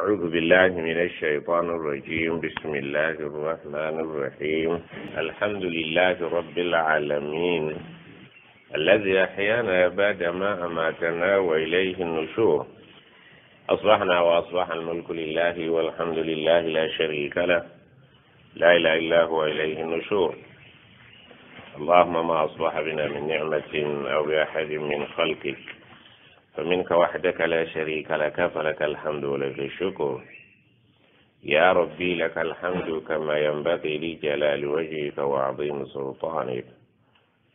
أعوذ بالله من الشيطان الرجيم. بسم الله الرحمن الرحيم. الحمد لله رب العالمين الذي أحيانا بعدما أماتنا وإليه النشور. أصبحنا وأصبح الملك لله والحمد لله لا شريك له، لا إله إلا هو إليه النشور. اللهم ما أصبح بنا من نعمة أو بأحد من خلقك فمنك وحدك لا شريك لك، فلك الحمد ولك الشكر. يا ربي لك الحمد كما ينبغي لجلال وجهك وعظيم سلطانك.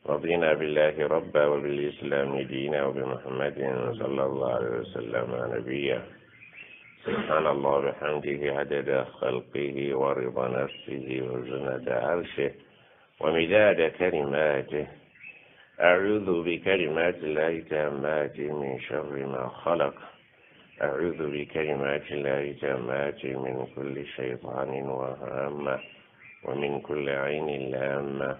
رضينا بالله ربا وبالإسلام دينا وبمحمد صلى الله عليه وسلم نبيا. سبحان الله بحمده عدد خلقه ورضا نفسه وزنة عرشه ومداد كلماته. أعوذ بكلمات الله التامات من شر ما خلق. أعوذ بكلمات الله التامات من كل شيطان وهامة ومن كل عين لامة.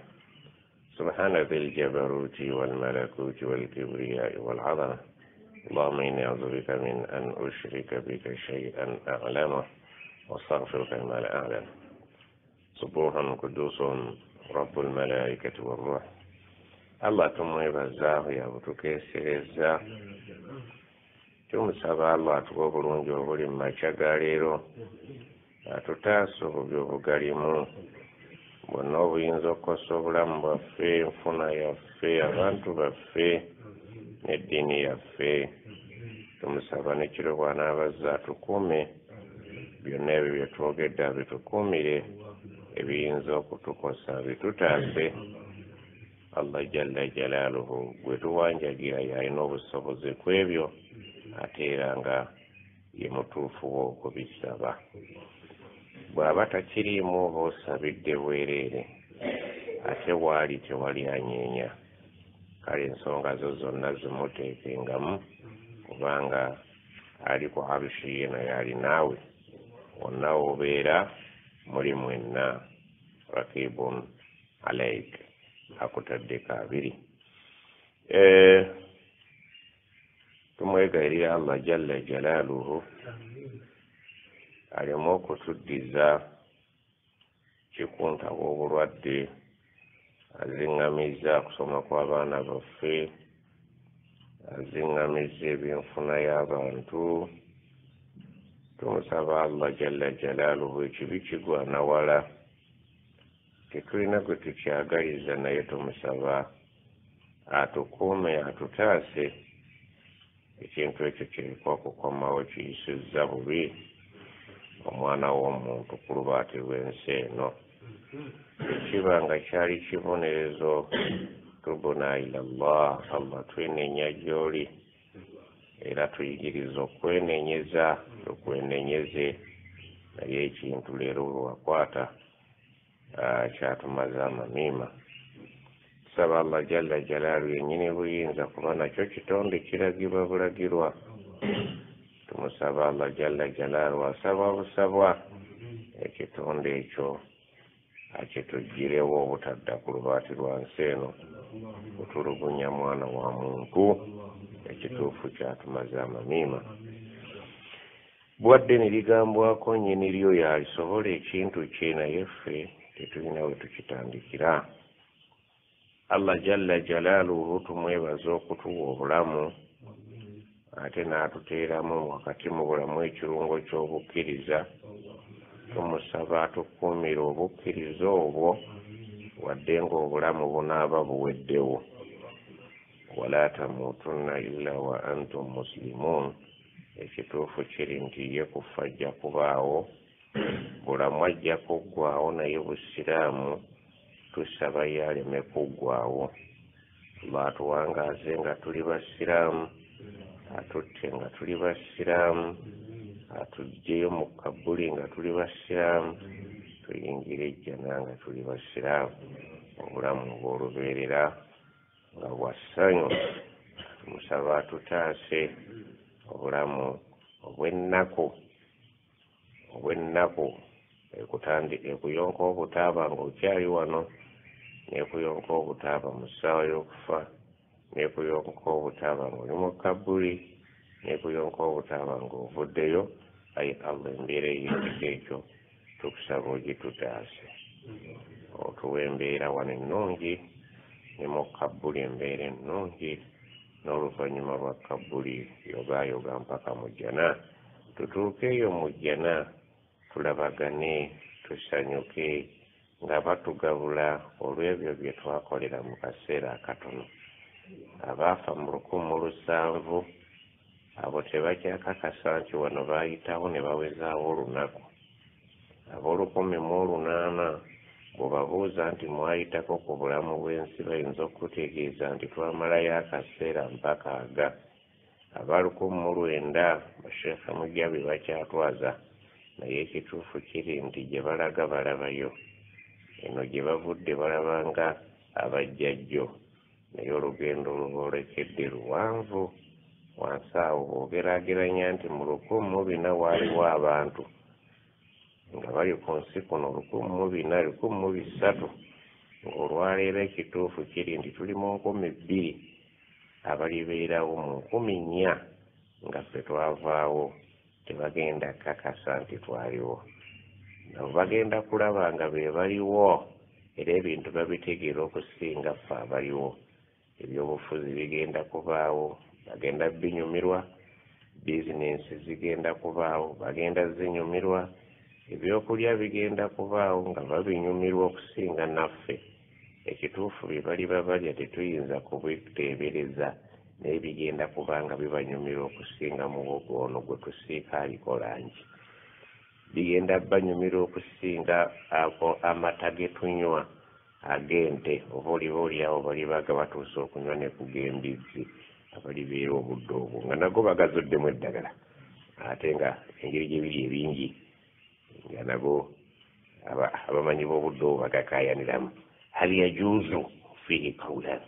سبحان ذي الجبروت والملكوت والكبرياء والعظمة. اللهم إني أعوذ بك من أن أشرك بك شيئا أعلمه وأستغفرك لما لا أعلم. سبوح قدوس رب الملائكة والروح. Allah tumwebaza yabutukeesereza, tumusaba Allah atuwe obulungi obuli mu makya ga leero, atutaase obubi obugalimu bwonna obuyinza okukosa obulamu bwaffe, enfuna yaffe, abantu baffe n'eddiini yaffe. Tumusaba n'ekiro bw'anaabazza atukuume, byonna ebyo bye twogedde abitukuumire, ebiyinza okutukosa bitutaase. Allah jalla jalaaluhu gwe tuwanjagira y'alina obusobozi ku ebyo, ate era nga ye mutuufu w'okubisaba. Bw'aba takiriimu oba osabidde bwereere, ate waali tewali anyeenya. Kale ensonga zo zonna zimuteekengamu, kubanga ali ku arushi ye naye ali naawe. Wonna w'obeera muli mwenna. Rakibun alaik, akutaddeko abiri. Tumwegayirira Allah jalla jalaaluhu aleme okutuddiza kikunta w'obulwadde, aziŋŋamizza okusoma kw'abaana baffe, aziŋŋamizza ebyenfuna y'abantu. Tumusaba Allah jalla jalaaluhu ekibi kigwana wala, tetulina gwe tukyagaliza, naye tumusaba atukuume atutaase ekintu ekyo kiriko okukomawo kiyisizza bubi omwana w'omuntu ku lubaati lw'ensi eno. Ekiba nga kyali kibonerezo, tubuna ila Allah, Allah twenenya gy'oli, era tuyigiriza okwenenyeza, tukwenenyeze. Naye ekintu leero bwe wakwata kyatumaze amamiima. Tusaba Allah jalla jalaalu yennyini buyinza, kuba nakyo kitonde kiragibwa bulagirwa. Tumusaba Allah jalla jalaalu asaba busabwa ekitonde ekyo akituggirewo obutadda ku lubaati lwa nsi eno kutulugunya mwana wa muntu. Ekituufu kyatumaze amamiima. Bwadde ne ligambwako nnyini lyo yalisobola ekintu kye, naye ffe tetulina we tukitandikira. Allah jalla jalaaluhu tumwebaza okutuwa obulamu, ate n'atuteeramu wakati mu bulamu ekirungo ky'obukkiriza. Tumusaba atukuumire obukkiriza obwo wadde ng'obulamu bunaaba buweddewo. Wala tamuutunna illa wa antum muslimuun. Ekituufu kiri nti ye kufa ajja kubaawo, bulamu ajja kuggwawo, naye busiraamu tusaba ye aleme kuggwawo. Allah atuwangaaze nga tuli basiraamu, atutte nga tuli basiraamu, atuggyeyo mu kabuli nga tuli basiraamu, tuyingire ejjana nga tuli basiraamu. Obulamu obw'olubeerera nga bwa ssanyu. Tumusaba atutaase obulamu obw'ennaku, obw'ennaku ekuyonka obutaaba ng'okyali wano, n'ekuyonka obutaaba mu ssaawa y'okufa, n'ekuyonka obutaaba ng'oli mu kabuli, n'ekuyonka obutaaba ng'ovuddeyo. Ayi Allah, embeera ey'ekika ekyo tukusaba ogitutaase, otuwa embeera wano ennungi ne mu kabbuli embeera ennungi, n'oluvannyuma lwa kabbuli yogaayoga mpaka mu jjana. Tutuukeeyo mu jjana tulabagane, tusanyuke nga batugabula olw'ebyo bye twakolera mu kaseera akatono. Abaafa mu 1700 abo tebakyakakasa nti wano baayitawo ne bawezaawo olunaku. Ab'olukumi mu 800 bw'obabuuza nti mwayitako ku bulamu bw'ensi, bayinza okutegeeza nti twamalayo akaseera mpaka aga. Aba 1900 basheekha Mujabi bakyatwaza, naye ekituufu kiri nti gye balaga balabayo. Eno gye bavudde balaba nga abajjajjo, naye olugendo luboolekedde luwanvu. Wansi awo bw'ogeraageranya nti mu 1400 waaliwo abantu nga bali ku nsi kuno 1400, 1300, ng'olwaleero ekituufu kiri nti tuli mu 2000, abalibeerawo mu 4000 nga ffe twavaawo tebagenda kakasa nti twaliwo. Nabo bagenda kulaba nga be baliwo, era ebintu babitegeera okusinga ffe abaliwo. Ebyobufuzi bigenda kubaawo, bagenda binyumirwa. Bizinensi zigenda kubaawo, bagenda zinyumirwa. Ebyokulya bigenda kubaawo nga babinyumirwa okusinga naffe. Ekituufu bye baliba balya tetuyinza kubiteebereza, naye bigenda kuba nga bibanyumira okusinga muwogo ono gwe tusiika aliko langi. Bigenda banyumira okusinga amata ge tunywa ag'ente, oba oliba oliawo baliba nga batuuse okunywa ne ku g'embizzi. Abalibeera obudde obwo nga nago bagazuddemu eddagala, ate nga engeri gye biri ebingi nga nabo abamanyi b'obudde obwo bagakaayaniramu, hal yajuuzu fiihi qawlan.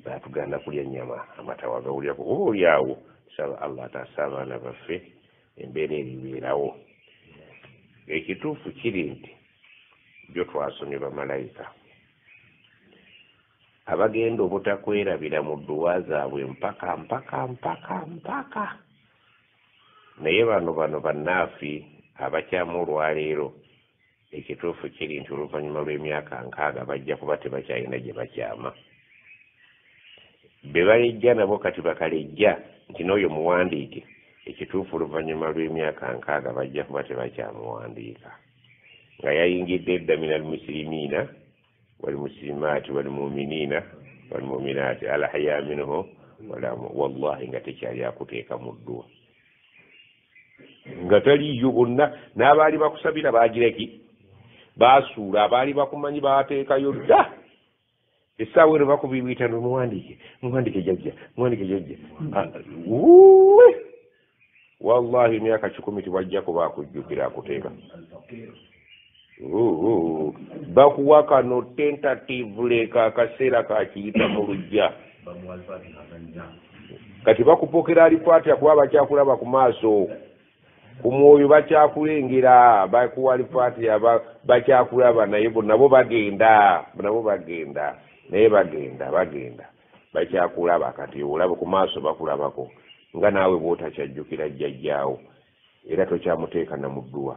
Batuganda kulya nnyama, amata wagawulyako oba oli awo. Saba Allah ataase abaana baffe embeera eribeerawo. Ekituufu kiri nti byo twasomye bamalayika abagenda obutakwerabira mu dduwa zaabwe mpaka mpaka mpaka mpaka. Naye bano bannaafi abakyamu olwaleero, ekituufu kiri nti oluvannyuma lw'emyaka 60 bajja kuba tebakyalina gye bakyama. Be balejja nabo kati bakalejja nti n'oyo muwandiike. Ekituufu oluvannyuma lw'emyaka 60 bajja kuba tebakyamuwandiika, nga yayingidde edda min almusirimiina walmusilimaati walmuminiina walmuminaati alahya minhu wallahi, nga tekyali akuteeka mu dduwa, nga taliiyo. Bonna n'abaali bakusabira bagireki baasuula, abaali bakumanyi baateekayo dda. Essaawa ero bakubiibwita, muwandiike, muwandiike jajja, muwandiike jajja. Wallahi emyaka 100 tewajja kuba akujjukira akuteeka. Bakuwa kano tentatively akaseera kakiyita mu lujja. Kati bakupokera alifaatiha kuba bakyakulaba ku maaso, ku mwoyo bakyakulengera, bakuwa alifaatiha bakyakulaba, naye nabo bagenda, nabo bagenda, naye bagenda bagenda bakyakulaba. Kati olaba ku maaso bakulabako, nga naawe bw'otakyajjukira jjajjaawo, era tokyamuteeka na mu dduwa,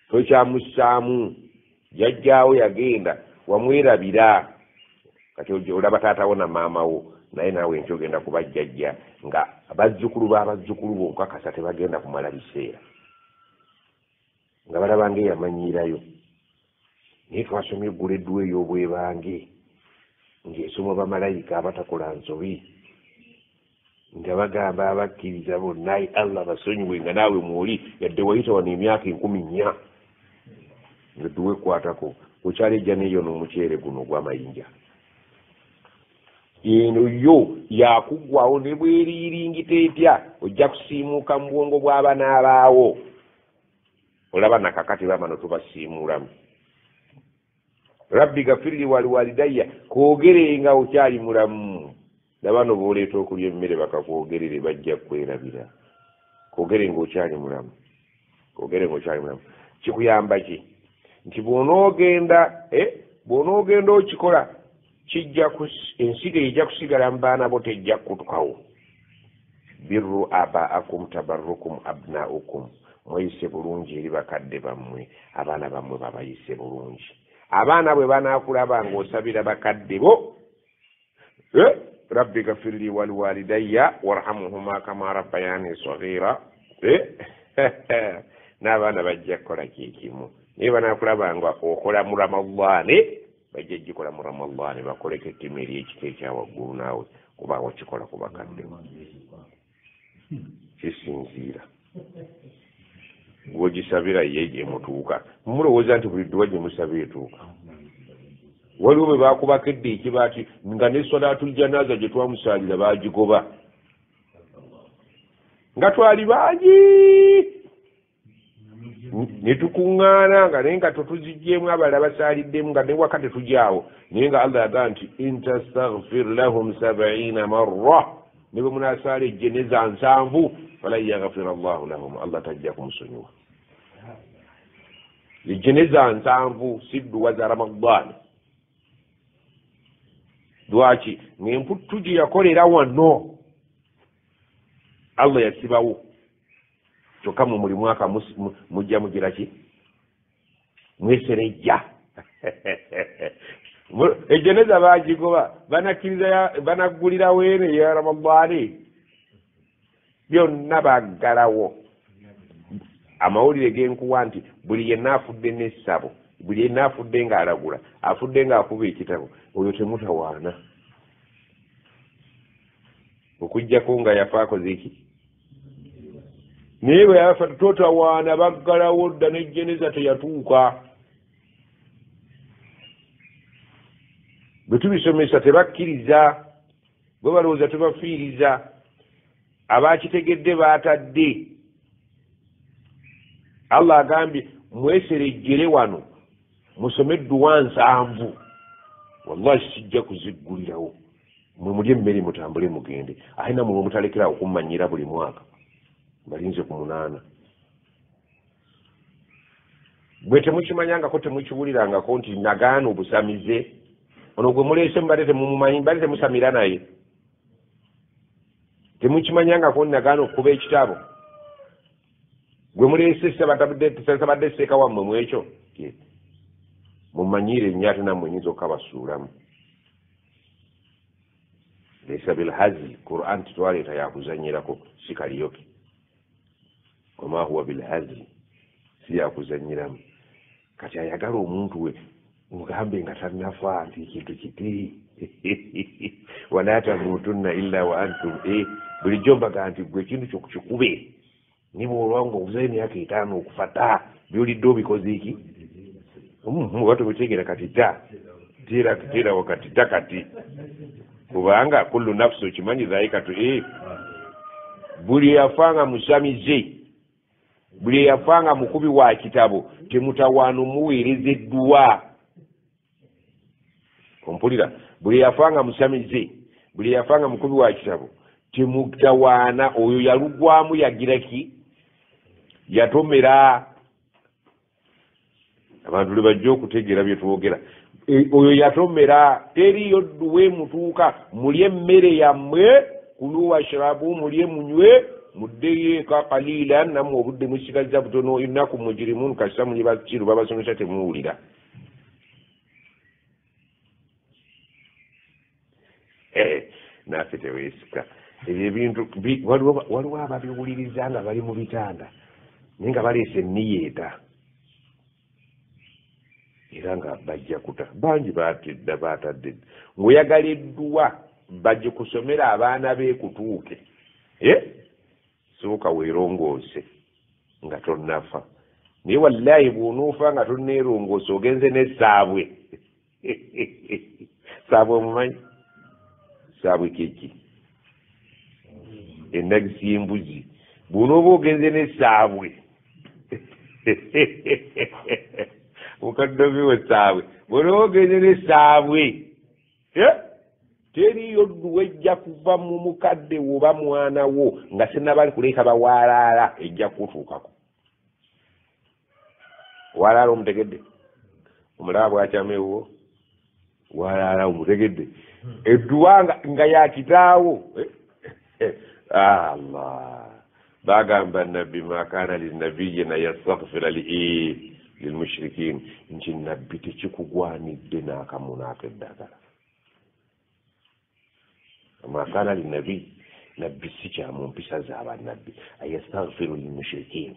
tokyamussaamu. Jjajjaawo yagenda wamwerabira, kati olaba taatawo na maamawo, naye naawe nti ogenda kuba jjajja nga bazzukulu b'abazzukulu bo nkakasa tebagenda kumala biseera nga balaba ngaeyamanyiirayo. Naye twasomye eggulu edduwa ey'obwebange ng'esomwa bamalayika abatakola nsobi, nga bagamba abakkiriza bonna Allah basonyiwe, nga naawe mwoli, yadde wayita wano emyaka 4000 nga edduwa ekkwatako. Okyalejja neyo n'omuceere guno ogw'amayinja, eno yo yakuggwawo ne bweriiringita etya, ojja kusiimuuka mu bwongo bw'abanaabaawo. Olaba nakakati bamano tubasiimuulamu rabbi gafiriri waliwalidayya, kwogere nga okyali mulamu. Nabano booleeta okulya emmere bakakwogerere, bajja kwerabira. Kwogere ng'okyali mulamu, kwogere ng'okyali mulamu. Kikuyamba ki? Nti bw'onoogenda bw'onoogenda okikola, kijja ensigo ejja kusigala mu baana bo, tejja kukutukawo. Birru abaakum tabarrukum abnaukum, mweyise bulungi eri bakadde bammwe, abaana bammwe babayise bulungi. Abaana bwe banaakulaba ng'osabira bakadde bo, rabbi gafirli waliwalidayya warhamuhuma kama rabbayani saghira, n'abaana bajja kukola kyekimu. Naye banaakulaba nga okola mu Ramadhaani, bajja gikola mu Ramadhaani, bakoleko ettima ery'ekika ekya waggulu naawe kuba wakikola ku bakadde bo. Kisinziira gwogisabira ye gyemutuuka. Mulowooza nti buli dduwa gye musaba etuuka? Waliwo bwe baakubako edda ekibaati nga ne salaatul janaaza gye twamusaalira baagigoba, nga twali bangi ne tukuŋŋaana nga naye nga tetuziggyeemu, abalala basaaliddemu nga newaka tetujaawo. Naye nga Allah yagamba nti intastaghfir lahum 70 marra, ne bwe munaasaala ejjeneza 70 falan yaghfira Allahu lahum, Allah tajja kumusonyiwa. Ejjeneza 70 si dduwa za Ramadhaani. Lwaki? Ng'emputtu gye yakolera wano Allah yasibawo. Kyokka mu buli mwaka mujja mugira ki? Mweserejja. Ejjeneza baagigoba, banakkiriza banaggulirawo eno eya Ramadhaani, byonna baggalawo. Amawulire genkuwa nti buli yenna afudde n'essabo, buli yenna afudde ng'alagula, afudde ng'akuba ekitabo, oyo temutawaana. Okuggyako nga yafa akoze ki? Naye bwe yafa totawaana, baggalawo dda n'ejjeneza teyatuuka. Bwe tubisomesa tebakkiriza, bwe balowooza tubafiiriza. Abakitegedde baatadde. Allah agambye mweserejjere wano musome edduwa 70, wallahi sijja kuziggulirawo, mwe mulye emmere mutambule mugende. Ate nammwe mutalekerawo kummanyira buli mwaka, balinze ku 8. Bwe temukimanyangako temukiwulirangako nti nagaana obusamize. Ono gwe muleese mubadde temumumanyi, mbadde temusamira naye. Temukimanyangako nagaana okukuba ekitabo. Gwe muleese sabadde seeka wammwe mu ekyo. Mumanyire nnyo ate nammwe nnyinza okukabasuulamu. Laysa bilhazli, Qur'an titwaleeta yakuzannyirako, si kaliyoke. Wama huwa bilhazli, si yakuzannyiramu. Kati ayagala omuntu we mugambe nga tannafa nti ekintu kiti wala tamutunna illa wa antum. Bulijjo mbaga nti gwe ekintu kyo kikube, niba olwanga obuzayo emyaka 5 okufa ta byolidde obikoze eki? Oba tobitegeera kati ta teera wakati ta kati, kubanga kullu nafsi okimanyi dhaikatu. Buli eyafanga musamize, buli eyafanga mukubi wa kitabo, temutawaana omuweereza edduwa. Ompulira? Buli eyafanga musamize, buli eyafanga mukubi wa kitabo, temutawaana. Oyo yalugwamu yagira ki? Yatomera. Abantu lwe bajja okutegeera bye twogera. Oyo yatomera, teriyo dduwa emutuuka. Mulye emmere yammwe, kulu washrabu, mulye munywe, muddeyo eka qalilan, nammwe obudde musigazza butono. Innakum mujrimun, kasita muli bakiru babasomesa temuwulira. Naffe teweesika ebyo ebintu. Waliwo ababiwuliriza nga bali mu bitanda naye nga baleese enniyeeta, era nga bajja kuta. Bangi baatedda, baatadde dda. Ng'oyagala edduwa bagikusomera abaana beekutuuke, sooka weerongoose nga tonnafa. Naye wallahi bw'onoofa nga tonneerongoose ogenze n'essaabwe. Saabwe omumanyi? Saabwe keki? Endagisi y'embuzi. Bw'onooba ogenze n'essaabwe mukaddobi we saabwe, bw'onooba ogenze n'essaabwe teriyo dduwa ejja kuva mu mukadde woba mwana wo nga sinnabali kuleeka bawaalaala, ejja kutuukako. Walaala omutegedde? Omulaba bw'akyama ewuwo? Walaala omutegedde? Edduwa nga ya kitaawo. Allah bagamba nabbi makana linnabiyi nayastaghfira lilmushrikin, nti nabbi tekikugwanidde n'akamu n'akeddagala. Makana linnabi, nabbi si kya mu mpisa z'abannabbi, ayastaghfiru lilmushrikin,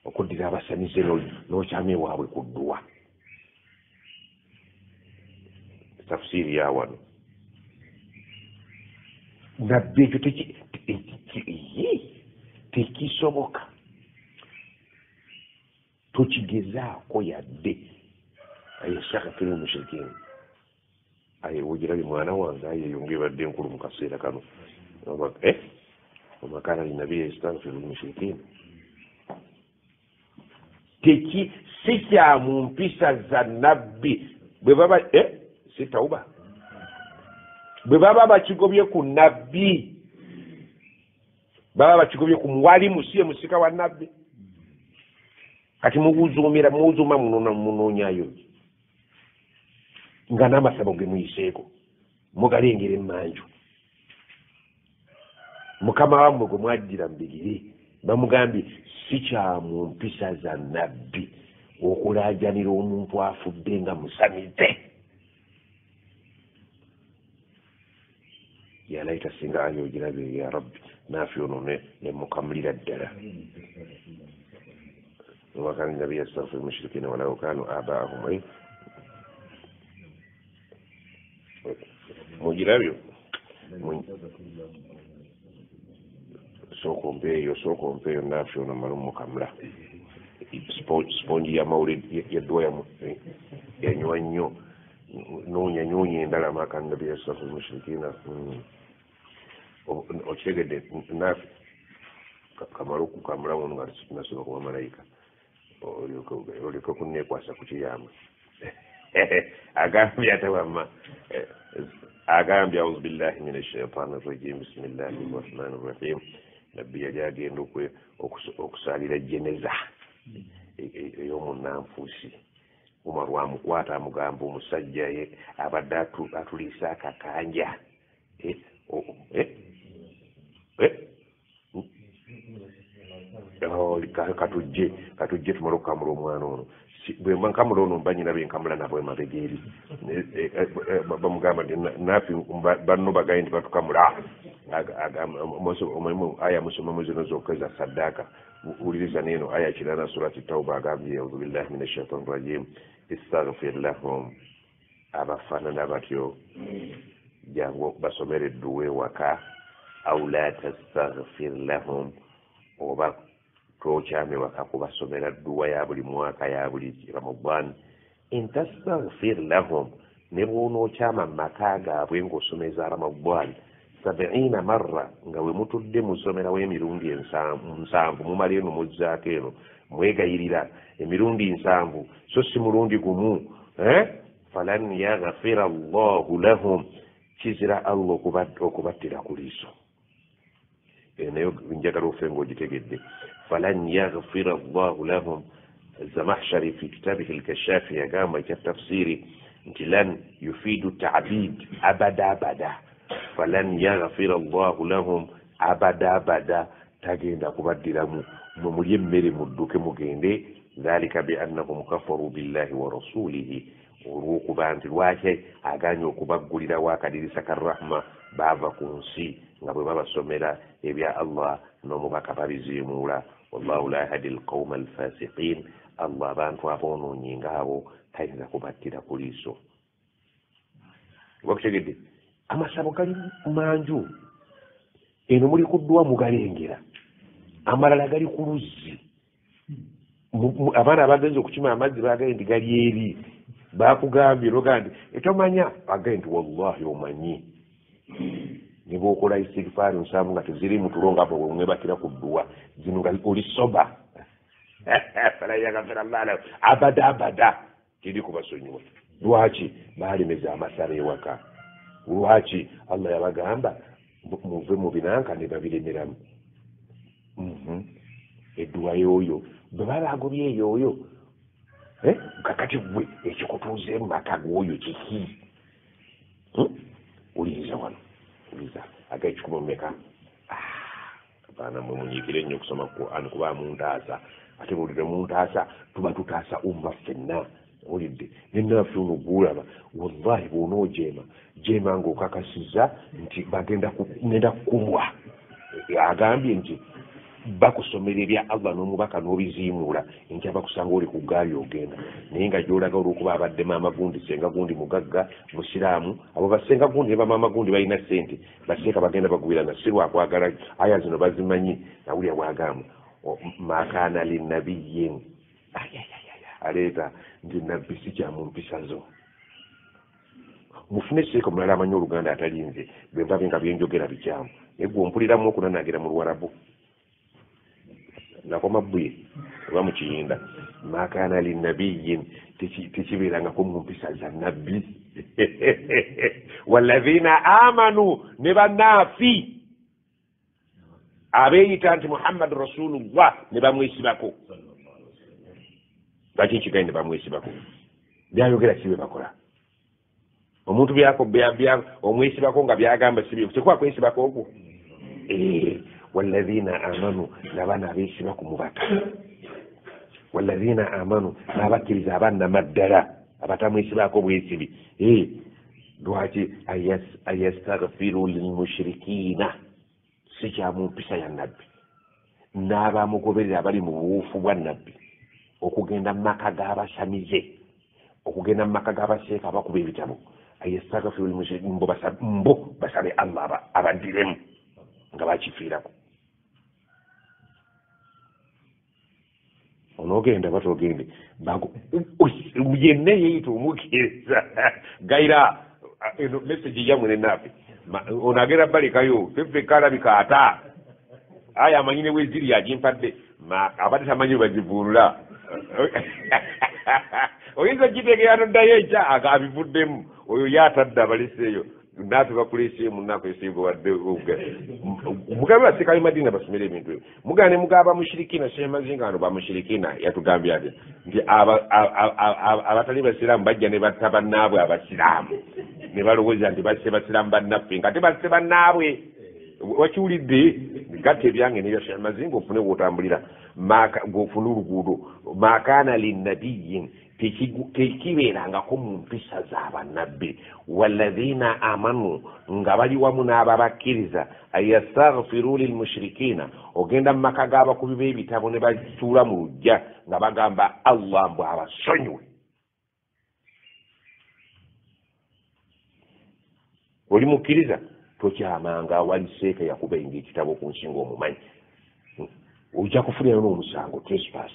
okuddira abasamize n'okyama ewaabwe ku dduwa. Tafsiri ya wano nabbi ekyo tekisoboka, tokigezaako yadde. Ayastaghfiru lilmushrikin, aye wogirabye mwana wange, aye eyo ng'ebadde enkulu mu kaseera kano. Wamakana linnabiyi yastaghfiru lilmushrikin, teki si kya mu mpisa za nabbi. Bwe baba si tauba, bwe baba bakigobye ku nabbi, baba bakigobye ku muwalimu, si ye musika wa nabbi. Kati muwuzuumira muwuzuuma munoonyayo nga n'amasabo ge muyiseeko mugalengera emmanju. Mukama wammwe gwe mwajjira mu bigere bamugambye si kya mu mpisa za nabbi okulaajanira omuntu afudde nga musamize. Yalaita singa ayo ogirabye, ya Rabbi naafi ono nemukamulira ddala. Wakana nabi yastaghfiru lmushrikina walau kanu abaahum, mugirabyo sooka ompeeyo, sooka ompeeyo naafi ono mmale omukamula. Sipongi y'amawulire yadduwa yanywa nnyo, noonya nyoonya endala. Makana nabi yastaghfiru lmushrikina, okitegedde naafi kamala okukamula ono nga tunasoma ku bamalayika, olyoke kunneekwasa ku kiyama. Agambye ate wamma agambye auzu billahi min ashaitani rrajim bismillahi rrahmani rrahim. Nabbi yali agenda okusaalira jeneza ey'omunnanfuusi. Umaru amukwata amugamba omusajja ye abadde atuliisa akakanja, katujje tumale okukamula omwana ono. Bwe mba nkamula ono mba nyina benkamula nabo emabega eri. Bamugamba nti naafi banno bagaye nti batukamula. Aya musomemu zino zokka za saddaaka. Wuliriza neeno aya 8 surati Tauba, agambye auzu billahi min ashaitani rajim istaghfir lahum, abafaanana batyo jangu basomere edduwa ewaka, au la tastaghfir lahum, oba tokyame waka kubasomera dduwa ya buli mwaka ya buli Ramadan. In tastaghfir lahum, ne bw'onookyama mu maka gaabwe ng'osomeza Ramadan 70 marra, nga we mutudde musomerawo emirundi 7, mumala eno muzzaako eno, mwegayirira emirundi 7, so si mulundi gumu. Falan yaghfira Allahu lahum, kizira Allah okubattira ku liiso. Nayo njagala ofe ng'ogitegedde. Falan yaghfira Allahu lahum, Zamahshari fi kitabihi al-Kashafi yagamba ekya tafsiri nti lan yufidu ta'bid abada abada, falan yaghfira Allahu lahum abada abada, tagenda kubaddiramu, mwe mulye emmere mudduke mugende. Dhalika bi annahum kafaru billahi wa rasulihi, olw'okuba nti lwaki aganye okubaggulirawo akadirisa ka rahma, baava ku nsi nga bwe babasomera ebya Allah n'omubaka babiziimuula. Wallahu la yahdi alqawma alfasiqin, Allah abantu aboonoonyi ng'abo tayinza kubattira ku liiso. Wakutegedde amasabo gali manju, eno muli ku dduwa mugalengera, amalala gali ku luzzi. Abaana abagenze okukima amazzi baagaye nti gali eri, bakugambye nogaa nti etomanya, agaye nti wallahi omanyi. Ne bw'okola istighfaari 7 nga teziri mu tulo nga bwe mwebakira ku dduwa zino nga oli soba, falan yaghfira Allahu lahum abada abada, teri kubasonyiwa. Lwaki baalemeza amasabo ewaka? Lwaki Allah yabagamba muve mu binanka ne babiremeramu? Edduwa y'oyo bwe baba bagobye eyo oyo, kakati gwe ekikutuuze mu maka g'oyo kiki? Wuliriza wano. abakkiriza aga 1 mmeka. Abaana mwe munyiikire nnyo okusoma Qur'an kuba muntaasa, ate buli lwe muntaasa tuba tutaasa umma ffenna. Owulidde nenaffe ono gwolaba, wallahi bw'onoojeema jeema ng'okakasizza nti bagenda ngenda kukumwa. Agambye nti bakusomera ebya Allah n'omubaka n'obiziimuula, enkya bakusanga oli ku ggaali ogenda, naye nga gy'olaga olw'okuba abadde maama gundi, senga gundi mugagga musiraamu, abo basenga gundi ne bamaama gundi balina ssente, baseeka bagenda bagwirana, si lwakwagala. Aya zino bazimanyi. Nawulira bw'agamba makaana linnabiyin, aleeta nti nabbi si kya mu mpisa zo. Mufune seeka omulala amanyi Oluganda atalinze, bwe mbabe nga byenjogera bikyamu, naye gwe ompuliramu okunanaagira mu Luwarabu nakoma bbuye oba mu Kiyinda. Makaana linnabiyin tekibeerangako mu mpisa za nabbi. Walladhina amanu, ne bannaafi abeeyita nti Muhammad Rasulullah ne bamwesibako. Lwaki nkigaye ne bamwesibako? Byayogera si bye bakola. Omuntu byako omwesibako nga byagamba si bye, tekuba kwesibako okwo. Walladhina amanu, n'abaana abeesiba ku mubaka. Walladhina amanu, n'abakkiriza abannamaddala abatamwesibaako bwesibi. Lwaki ayastaghfiru lilmushrikiina, si kya mu mpisa ya nabbi n'abamugoberera abali mu buwufu bwa nabbi okugenda mu maka g'abasamize, okugenda mu maka g'abaseeka abakuba ebitabo. Ayastaghfiru lilmushrikiina, mbo basabe Allah abaddiremu nga bakifiirako. Onoogenda batogende yenna yeeyita omukkiriza gaira eno message yammwe nenaafe ono agenda balekayo feffe kalabika ata aya amanyi ne weziri agimpadde abadde tamanyi bwe bagivuunula. Oyinza okitegeera noddayo enkya abivuddemu oyo ye atadde abaleseeyo naafe bakuleseeyo mu nnaku esinga wadde mugabe basekayo Madina basomere ebintu ebyo. Mugane ne mugaba bamushirikina Sheikh ano bamushirikina yatugambye atya nti abatali basiraamu bajja ne batta bannaabwe abasiraamu ne balowooza nti basse basiraamu bannaffe nga tebasse bannaabwe. Wakiwulidde? Gatta ebyange n'ebya Sheikh Mazinga ofune w'otambulira ng'ofune oluguudo. Makaana linnabiyin tekibeerangako mu mpisa z'abannabbi. Walladhina amanu, nga bali wamu n'ababakkiriza. Ayastaghfiru lilmushrikiina, ogenda mu maka g'abakubi b'ebitabo ne batuula mu luggya nga bagamba Allah mbu abasonyiwe. Oli mukkiriza tokyamanga awali seeka yakubenga ekitabo ku nsi ng'omumanyi, ojja kufunirayo n'omusango trespass.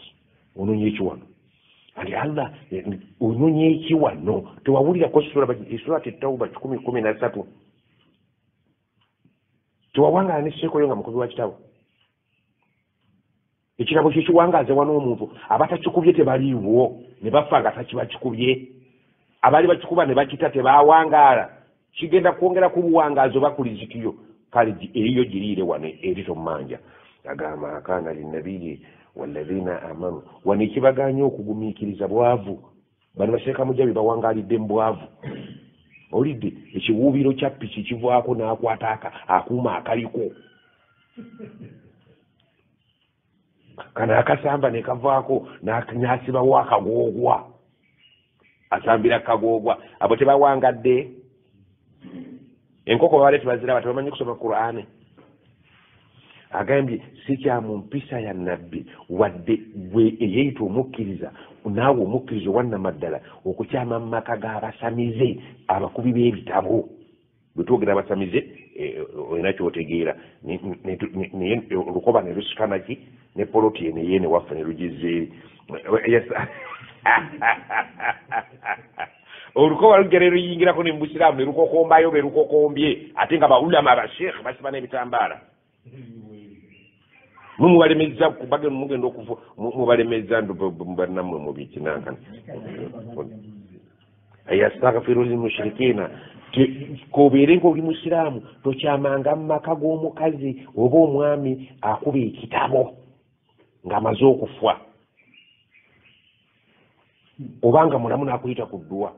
Onoonya ekiwano ati Allah onoonya ekiwano. Tewawulirako Surati Tawuba 113? Tewawangaala ne seeka oyo nga mukubi wa kitabo. Ekitabo kyo kiwangaaze wano omuntu abatakikubye tebaliiwo ne bafa nga takibakikubye, abaali bakikuba ne bakita tebawangaala. Kigenda kwongera ku buwangaazi oba ku lizikiyo. Kale eriyo giriire wano eri tommanja. Agamba akaana linnabiyi walladhina amanu, wano ekibagaanya okugumiikiriza bwavu. Bano baseeka mujabi bawangaalidde mu bwavu. Olidde ekiwuubiro kya piki kivaako n'akwata akuuma akaliko kano akasamba ne kavaako n'asibawo akagoogwa, asambira kagoogwa. Abo tebawangadde. Enkoko babadde tebaziraba, tebamanyi kusoma Qur'ani. Agambye si kya mu mpisa ya nabbi wadde gwe eyeeyita omukkiriza naawe omukkiriza owannamaddala okukyama mu maka g'abasamize abakubi b'ebitabo. Bwe twogera abasamize olina ky'otegeera, naye olukoba ne lusikana ki ne poloti eno eyeene waffe ne lugizza eri. Olukoba lujja ne luyingirako ne mu busiraamu ne lukokombayo be lukokombye, ate nga baulama abasheekh basiba n'ebitambaala. Mumubalemeza bagenda mugenda okufa mubalemeza bannammwe mu bikinankana. Ayastaghfiru lilmushrikiina, kobeere ng'oli musiraamu tokyamanga mu maka g'omukazi oba omwami akuba ekitabo ng'amaze okufa, oba nga mulamu n'akuyita ku dduwa.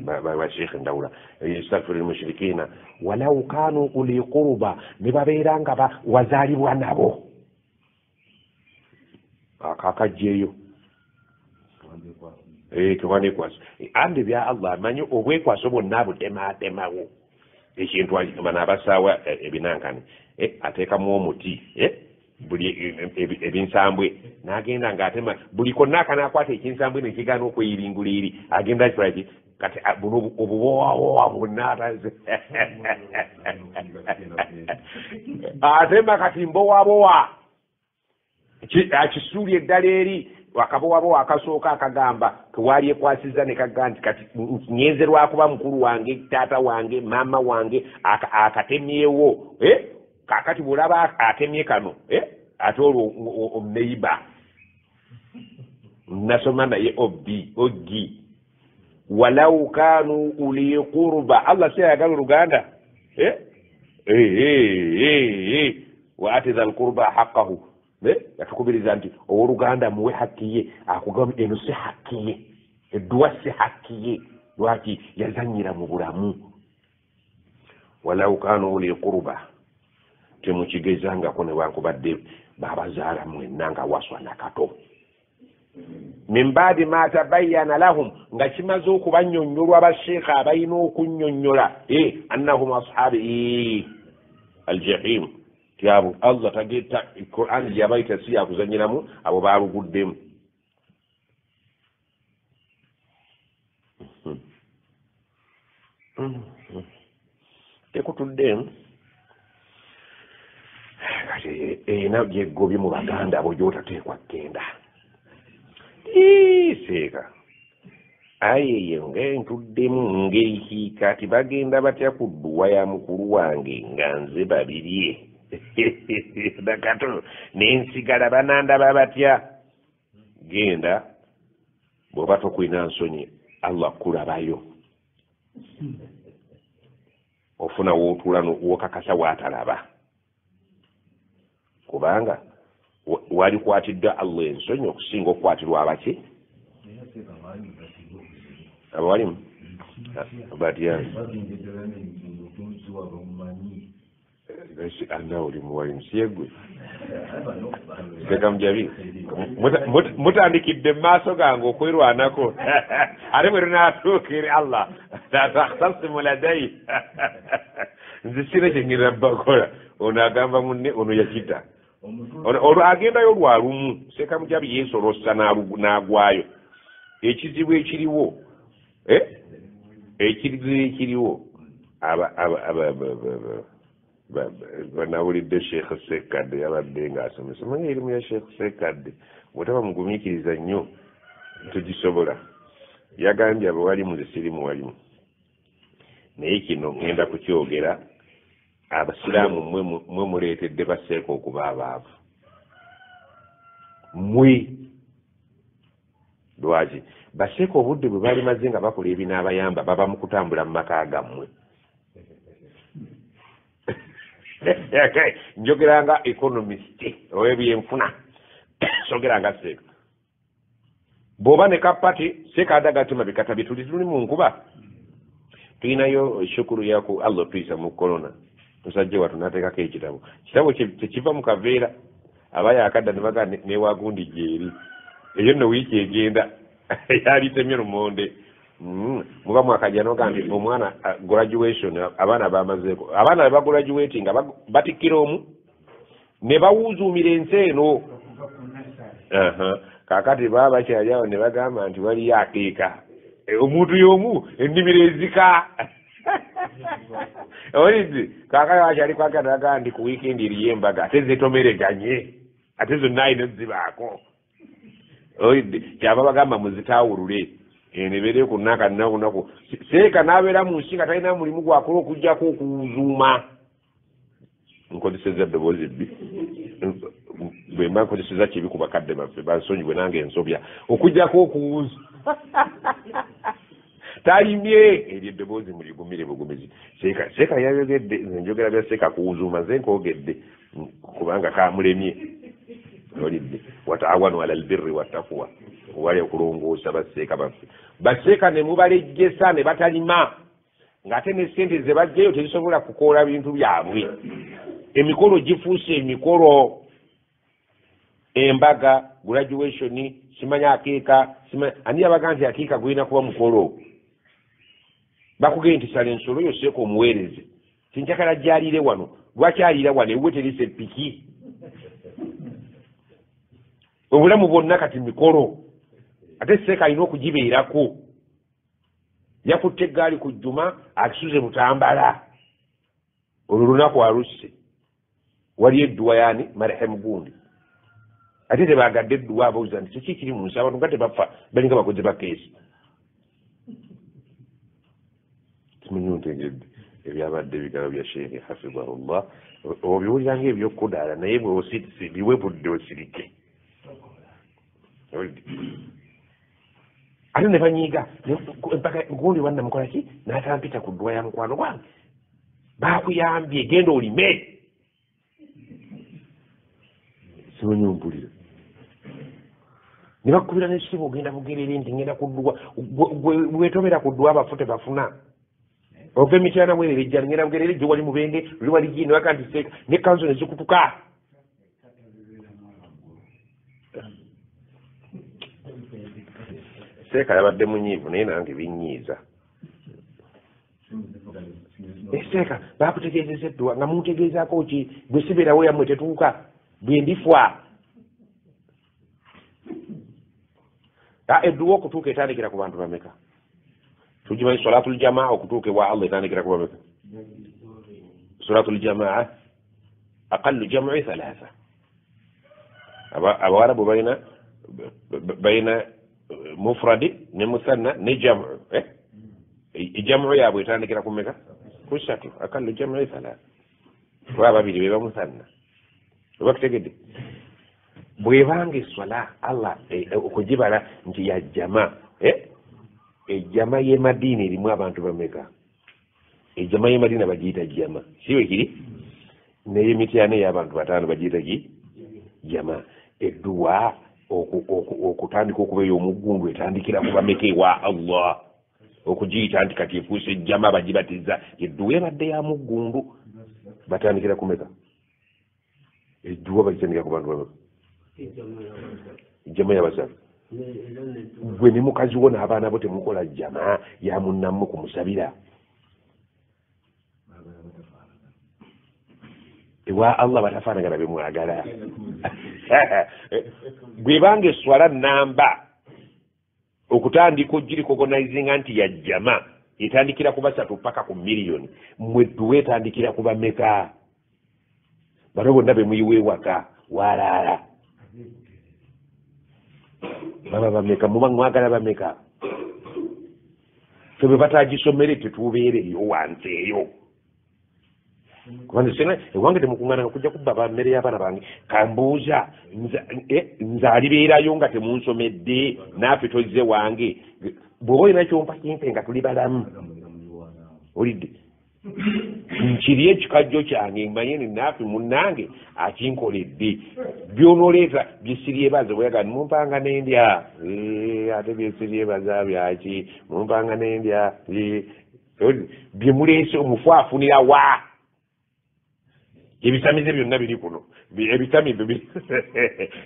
Ba Sheikh Ndawula, yastaghfiru lilmushrikina walau kanu uli quruba, ne babeera nga wazaalibwa nabo. Akakajjeeyo tewanekwaso andi bya Allah amanyi obwekwaso bwonna abutematemawo ekintu. Bano abasaawa ebinankani, ateekamu omuti buli ebinsambwe n'agenda ng'atema buli konna akanaakwata ekinsambwe nekigaana okweyiringula eri agenda kikolaki. Kati buno obubowabowa bwonna ataze atema, kati mbowabowa akisuuli eddala eri akabowabowa akasooka akagamba kewali ekwasiza ne kagaa nti kati nyenze lwakuba mukulu wange, taata wange, maama wange, akatemyewo. Kakati bwolaba atemye kano, ate olwo omuneiba nasoma naye obi ogi walau kanu uli qurba. Allah si ayagala oluganda, wa ati dha lqurba haqqahu. Yatukubiriza nti owooluganda muwe hakki ye. Akugamba eno si hakki ye, edduwa si hakki ye. Lwaki yazanyira mu bulamu? Walau kanu uli qurba, temukigezangako newankubadde babazaala mwenna nga waswa nakato. Min baadi ma tabayyana lahum, nga kimaze okubannyonnyolwa basheekha abalina okunnyonnyola, annahum ashabi aljahim, ti abo Allah tageta Quran yabayita si yakuzanyiramu, abo baluguddemu. Tekutuddemu. Kati erina gyegobye mu baganda abo gyotateekwa kgenda seeka aye eyo ngentuddemu ngeri. Kati bagenda batya ku dduwa ya mukulu wange nga nze Babirye nakato nensigala? Banandaba batya? Genda, bw'oba tokulina nsonyi, Allah kulabayo ofuna wootuula wokakasa waatalaba, kubanga walikwatiddwa Allah ensonyi okusinga okukwatirwa abaki abawalimu batya. Ana oli muwalimu siyegwe sekamujabi, mutandikidde mu maaso gange okwerwanako, ate bwe lunatuuka eri Allah takhtasimu ladai, nze sina kyengenda bakola. Ono agamba munne ono yakita olwo agendayo lwalumu. Sekamujabi yeesolossa n'agwayo. Ekizibu ekiriwo, ekizibu ekiriwo, banawulidde Sheekh Sekadde yabadde ng'asomesa. Manyi erimu ya Sheekh Sekadde bwetaba mugumiikiriza nnyo tugisobola. Yagambye abawalimu, nze siri muwalimu, naye kino ŋŋenda kukyogera. Abasiraamu mwe muleetedde baseeka okuba abaavu mwe. Lwaki baseeka obudde bwe bali maze nga bakola ebinaabayamba baba mu kutambula mu maka gammwe? Njogera nga economist ow'ebyenfuna, sogera nga seeka. Bw'oba ne kapati seeka adagatema bikata bye tuli mu nkuba, tulinayo shukuru yaku Allah tuyisa mu korona. Musajja watu nateekako ekitabo, kitabo tekiva mu kaveera. Aba yakadda ne bagaa newagundi gyeri eyo nno wiiki egenda yalitemye lumonde. Muba mwakajja nogaa nti omwana graduation, abaana bamazeeko, abaana be bagraduating nga batikkira omu ne bawuzuumira ensi eno. Kaakati baba bakyali awo ne bagamba nti waliyo akeeka omuntu y'omu ennimiro ezika olidde. Kaakati bakyali kwagala bagamba nti ku wiikendi eriyo embaga, ate zetomereganye, ate zonna alina zibaako olidde. Kyava bagamba muzitaawulule, eno ebeere ku nnaka nnaku. Seeka n'abeera mu nsi nga talina mulimu gwakola okugyako okuwuzuuma. Nkozeseza eddoboozi bbi, bwe mba nkozeseza kibi ku bakadde baffe bansonyiwe, nange ensobya. Okugyako okuwuza talimye, eryo eddoboozi muligumire bugumizi. Seeka, seeka yayogedde, nze njogera bya seeka kuwuzuuma, nze nkoogedde kubanga kamulemye olidde. Wataawanu ala albirri wattakuwa. Wali okulongoosa baseeka baffe, baseeka ne mubalejjesa ne batalima, ng'ate ne ssente ze baggyeyo tezisobola kukoola bintu byabwe. Emikolo gifuuse emikolo, embaga, graduation, simanya akiika, ani yabaga nti akiika gulina kuba mukolo? Bakugenda nti sala ensolo yo seeka omuweereze, tinjakala gyaliire wano, lwaki aliira wano ewuwe terisa epiki? Obulamu bwonna kati mikolo, ate seeka alina okugibeerako. Yakutte eggaali ku Jjuma, akisuze Butambala, olwo lunaku alusse, wali edduwa yaani marehemu gundi, ate tebagadde edduwa. Ababuuza nti kiki kiri mu nsi, abantu nga tebafa, balinga bakozi ba keesi. Simanyi ontegedde ebyabadde ebigalo bya Sheikh hafidhahullah, obiwulira nga ebyokudaala, naye biwe budde osirike. Ate ne banyiiga mpaka gundi wannamukola ki n'atampita ku dduwa ya mukwano gwange, baakuyambye genda olime. Simanyi ompulira. Ne bakubira n'essimu, ogenda Bugerere nti ngenda ku dduwa, wetobera ku dduwa abafu tebafuna. Ova emityana bwerere ejja ngenda Bugerere, gye wali Mubende, luli wali gini, waka nti seeka ne kanzu ne zikutuka. Seeka yabadde munyiivu, naye nange binyiiza. Seeka bakutegeezeza edduwa nga muntegeezaako ki? Bwe sibeerawo yammwe tetuuka, bwe ndifwa. Edduwa okutuuka etandikira ku bantu bameka? Tugimanyi salatul jamaa okutuuka ewa Allah etandikira ku bameka? Salatul jamaa aqallu jam'i thalatha. Abawarabu balina mufradi ne musanna ne jamu. Jamu yaabwe etandikira ku meka? Ku ssatu. Aqallu jam'i thalatha, kuba ababiri beba musanna. Oba kitegedde? Bwebanga eswala Allah okugibala nti ya jama, ejama y'e Madiina erimu abantu bameka? Ejama y'e Madiina bagiyita jama, si bwe kiri? Naye emityana ey'abantu bataano bagiyita ki? Jama. Edduwa okutandika okuba ey'omuggundu etandikira ku bameka ewa Allah? Okugiyita nti kati efuuse ejjama bagibatiza, edduwa ebadde ya muggundu batandikira ku meka? Edduwa bagitandikira ku bantu bameka? Ejjama y'abasatu. Gwe ne mukazi wo n'abaana bo temukola jama ya munnammwe kumusabira ewa Allah, batafaanagana be mwagala. Bwebanga eswala namba okutandika ogirikogonizinga nti ya jama etandikira ku basatu paka ku miliyoni, mmwe edduwa etandikira ku bameka? Bano bonna be muyiwa ewaka walaala baba bameka? Muba mwagala bameka? Ffe bwe batagisomere tetubeereyo wansi eyo, kubanga senga ewange temukuŋŋaananga kujja kubba ba mmere y'abaana bange. Kambuuza nze alibeerayo nga temunsomedde, naafe tozze wange. Bw'oba olina kyompa kimpe nga tuli balamu, olidde nkiri ekikajjo kyange mmanye ni naafe munnange akinkoledde. By'onooleeta byesiryebaza, bweyaga mumpanga n'endya, ate byesiryebaza byaki? Mumpanga n'endya bye muleese, omufu afunira wa? Ebisamize byonna biri kuno, ebitami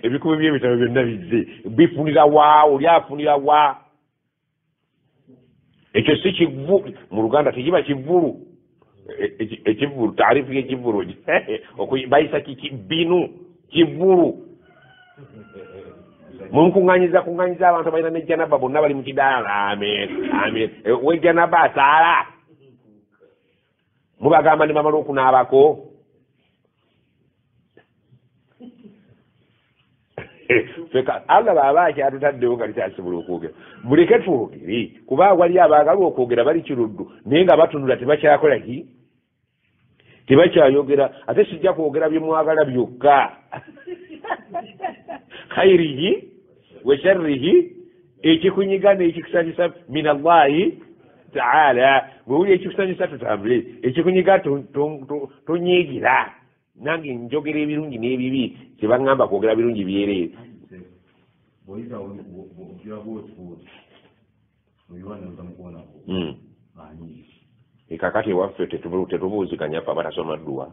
ebikubi by'ebitabo byonna bizze, bifunira wa? Oli afunira wa? Ekyo si kivu mu Luganda, tekiba kivulu. Ekivulu, taarifu y'ekivulu bayisa kiki? Binu kivulu. Munkuŋŋanyiza kuŋŋanyiza abantu balina ne janaba, bonna bali mu kidaala. Amen amen. Wejanaba asaala, mubagamba ne bamala okunaabako. Allah bw'aba akyatutaddewo nga likyasobola okwogera, muleke twogere, kuba wali abaagala okwogera bali kiruddu, naye nga batunula tebakyakola ki? Tebakyayogera. Ate sijja kwogera bye mwagala byokka, khairihi wa sharrihi, ekikunyiga n'ekikusanyusa min Allahi taala. Bwewuli ekikusanyusa tutambule, ekikunyiga tonyiigira. Nange njogera ebirungi n'ebibi, tebaŋŋamba kwogera birungi byereere. Kakati ewaffe tetubuuziganya ffe abatasoma dduwa.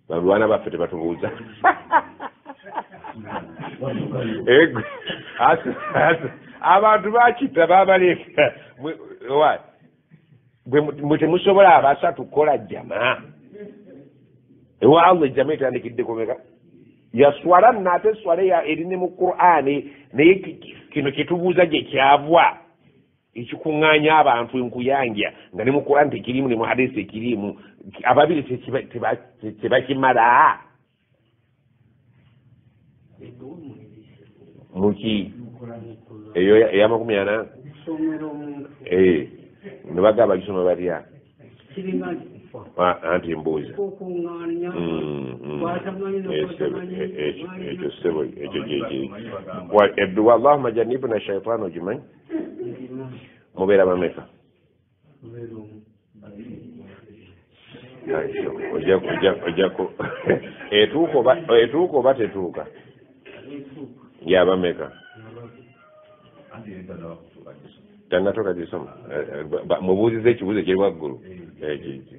Balwana baffe tebatubuuza. Abantu bakita babaleka. Mwe temusobola abasatu kukola jama. Ewa Allah jama etandikidde kumeka. Yaswala nate swala ya eri mu Qur'ani naye kino kitubuuza gye kyava. Ekikuŋŋaanya abantu enkuyanja nga ne mu Qur'an tekirimu ne mu hadisi tekirimu ababiri tebakimala. Muki eyo eya 40 ne bagamba gisoma batya anti mbuuza ekyo ssebo ekyo gyekiri edduwa Allahumma jannibna shaytaana ogimanyi mubeera bameka etuuka oba tetuuka yabameka tannatuuka gisoma mubuuziza ekibuuzo ekiri waggulu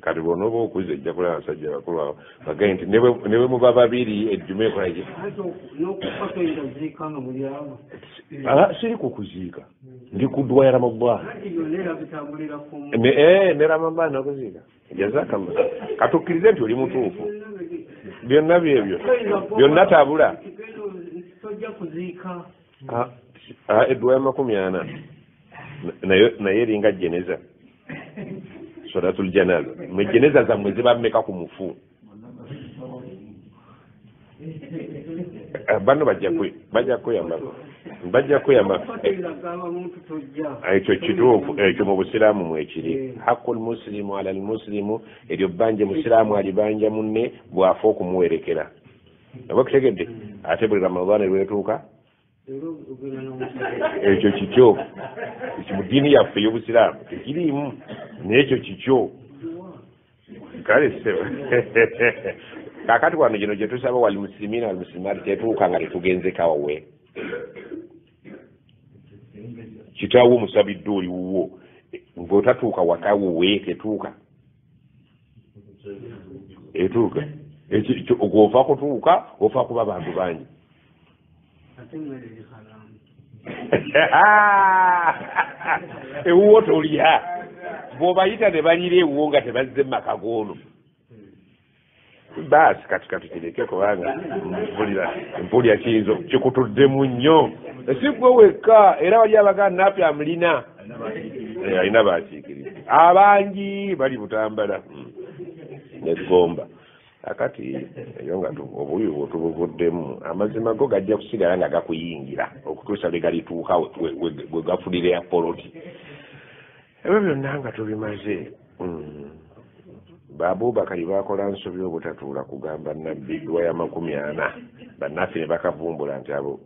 kati bw'onooba okuze ojja kulaba abasajja bakulu awo bagaye nti ne bwe muba babiri ejjuma ekola ki siri ku kuziika ndi ku dduwa ya Ramadhan ne Ramadhan okuziika jazakallah katukkirize nti oli mutuufu byonna byebyo byonna tabula edduwa ya 40 naye eringa jeneza solatul janaza mwe jeneza zammwe ziba mmeka ku mufu bano bajja kuyamba ekyo kituufu ekyo mu busiraamu mwekiri haqqul muslimu ala almuslimu eryo bbanja musiraamu alibanja munne bw'afa okumuwerekera oba kutegedde ate buli Ramadhaani lwetuuka ekyo kikyo mu ddiini yaffe ey'obusiraamu tekiriimu n'ekyo kikyo kale kakati wano gino gye tusaba wal muslimina wal muslimaati tetuuka nga tetugenzeka wawe kitaawo omusabidde oli wuwo ng'otatuuka waka wuwe tetuuka etuuka ogw'ofa kutuuka ofa kuba bantu bangi ewuwo tolya bw'obayita ne balira ewuwo nga tebazze mu maka g'ono baasi kati katukireke kubanga mpulira kiyinza kikutuddemu nnyo si gwe wekka era wali abaganda naafe amulina alina bakiikiriza abangi bali Butambala negomba akati eyo nga obubi bwetubuvuddemu amazima go gajja kusigala nga gakuyingira okutuusa lwe galituuka we gafulira poloti ebyo byonna nga tubimaze Abubakari bakola nsobi obutatuula kugamba nabbi dduwa ya 40 bannaffe ne bakavumbula nti abo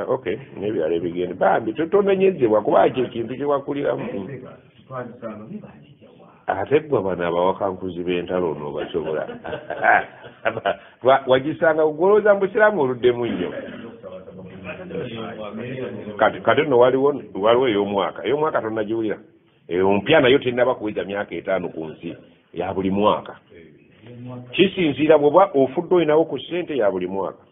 okay n'ebirala ebigenda bambi tonenyezebwa kuba ekyo ekintu kyewakuliramu ate ggwe bano abawakankuzi b'entalo ono basobola wagisanga golowooza mu busiraamu oluddemu nnyo kati nno waliwo ey'omwaka tonnagiwulira eyo mpya nayo tennaba kuweza myaka 5 ku nsi ya buli mwaka kisinziira bw'oba ofudde olinawo ku ssente ya buli mwaka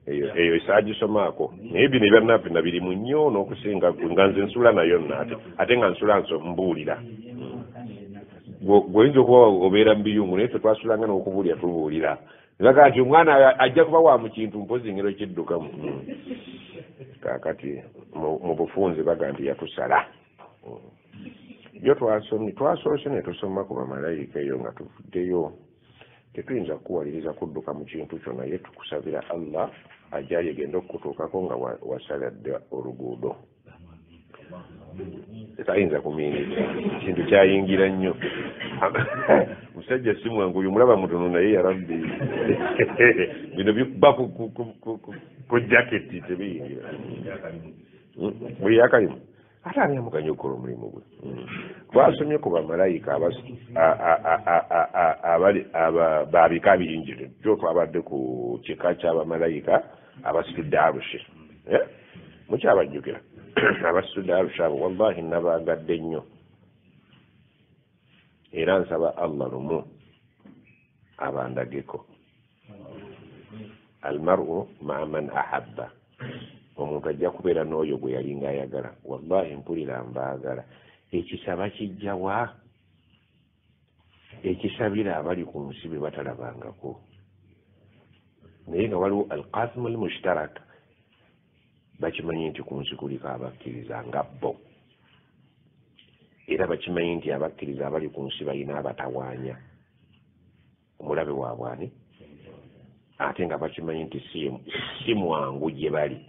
eyo esaagisomaako naye bino ebyannaffe nabirimu nnyo n'okusinga nga nze nsula nayo nno ate nga nsula mbuulira gweoyinza okuba obeera mu biyungu naye ffe twasulanga n'okubuulira tubuulira nebagaa nti omwana ajja kuba wa mu kintu mpozi ngero kiddukamu kaakati mu bufunze baga nti yatusala byo twasoose ne tusoma ku bamalayika eyo nga tuvuddeyo tetuyinza kukuwaliriza kudduka mu kintu kyo naye tukusabira Allah ajja yegenda okukutuukako nga wasaladde oluguudo tayinza kumiiniza kintu kyayingira nnyo musajja si mwangu oyo mulaba mutono naye ya Rabbi bino bikuba ku jaketi tebiyingira buli yakalimu Ate ani amuganye okukola omulimu gwe? Twasomye ku bamalayika abali babika bingi. Jjo twabadde ku kika ky'abamalayika abasitudde Arushe. Mukyabajjukira abasitudde Arushe abo, wallahi nabaagadde nnyo. Era nsaba Allah lumu abandageko. Almaru ma'a man ahabba. Omuntu ajja kubeera n'oyo gwe yalinga ayagala. Wallahi mpulira mbaagala. Ekisa bakijja wa? Ekisabira abali ku nsi be batalabangako. Naye nga waliwo alqasimu almushtarak, bakimanyi nti ku nsi kuliko abakkiriza nga bo. Era bakimanyi nti abakkiriza abali ku nsi balina abatawaanya. Omulabe waabwe ani? Ate nga bakimanyi nti si mwangu gye bali.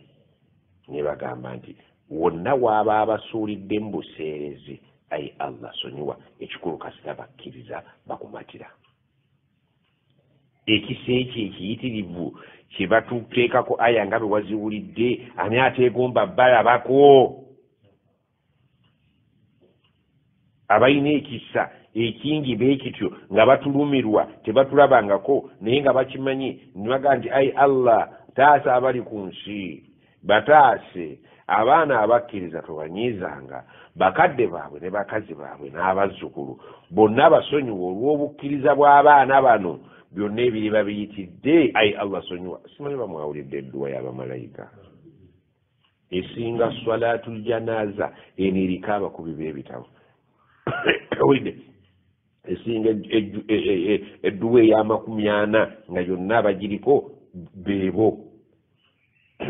Ne bagamba nti wonna waaba abasuulidde mu buseerezi, ayi Allah sonyiwa, ekikulu kasita bakkiriza bakumatira. Ekisa ekyo ekiyitirivu kye batuteekako aya nga bwe waziwulidde, ani ateegomba balabako? Abalina ekisa ekingi beekityo nga batulumirwa tebatulabangako, naye nga bakimanyi ne bagamba nti ayi Allah taasa abali ku nsi, bataase abaana abakkiriza tobanyiizanga, bakadde baabwe ne bakazi baabwe n'abazzukulu bonna basonyiwa olw'obukkiriza bw'abaana bano, byonna ebiriba biyitidde, ayi Allah sonyiwa. Simanyi bamwawulidde edduwa y'abamalayika esinga swalatul janaza eno eriko abakubi b'ebitabo. Owulidde esinga edduwa ey'amakumi ana nga yonna abagiriko beebo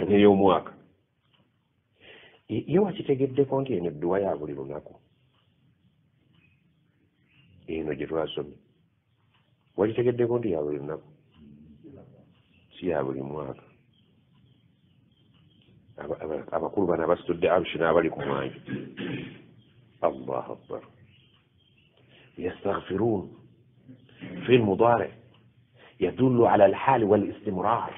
n'ey'omwaka. Ye wakitegeddeko nti eno edduwa ya buli lunaku eno gye twasomye, wakitegeddeko nti ya buli lunaku, si ya buli mwaka. Abakulu bano abasitudde Arshi n'abali ku mwanjo, Allahu akbar. Yastaghfirun fi lmudari yadullu ala alhali walistimrar.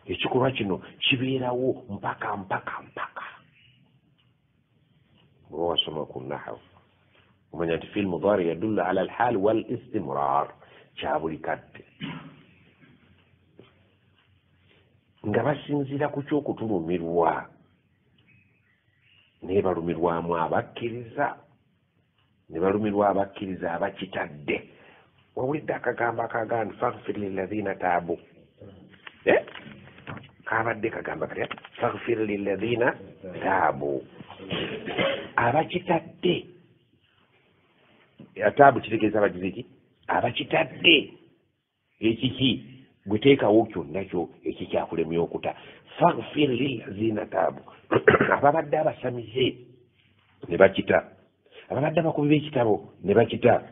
Ekikolwa kino kibeerawo mpaka mpaka mpaka. Bw'oba wasoma ku nahawu omanya nti fi lmudari yadullu ala alhali walistimrar, kya buli kadde. Nga basinziira ku ky'okutulumirwa, naye balumirwamu abakkiriza, ne balumirwa abakkiriza abakitadde. Wawulidde akagambo akagamba nti faghfir lilladhina taabu? Kabadde kagamba katya? Faghfir lilladhina taabu, abakitadde. Taabu kitegeeza abagize ki? Abakitadde. Ekiki gwe teekawo kyonna kyo ekikyakulemya okuta. Faghfir lilladhina taabu, ababadde abasamize ne bakita, ababadde abakubi b'ekitabo ne bakita.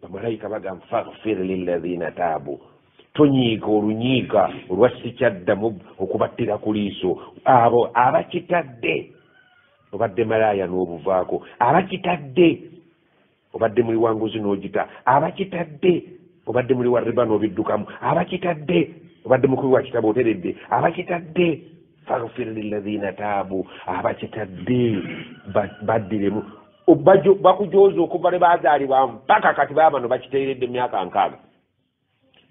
Bamalayika bagamba faghfir lilladhina taabu, tonyiiga olunyiiga olwa sikyaddamu okubattira ku liiso abo abakitadde. Obadde malaaya n'obuvaako, abakitadde. Obadde muli wa nguzi n'ogita, abakitadde. Obadde muli wa riba n'obiddukamu, abakitadde. Obadde mukubi wa kitabo oteredde, abakitadde. Faghfir lilladhina taabu, abakitadde baddiremu. Bakujooza okuva lwe baazaalibwa mpaka kati baabano bakiteeredde emyaka 60.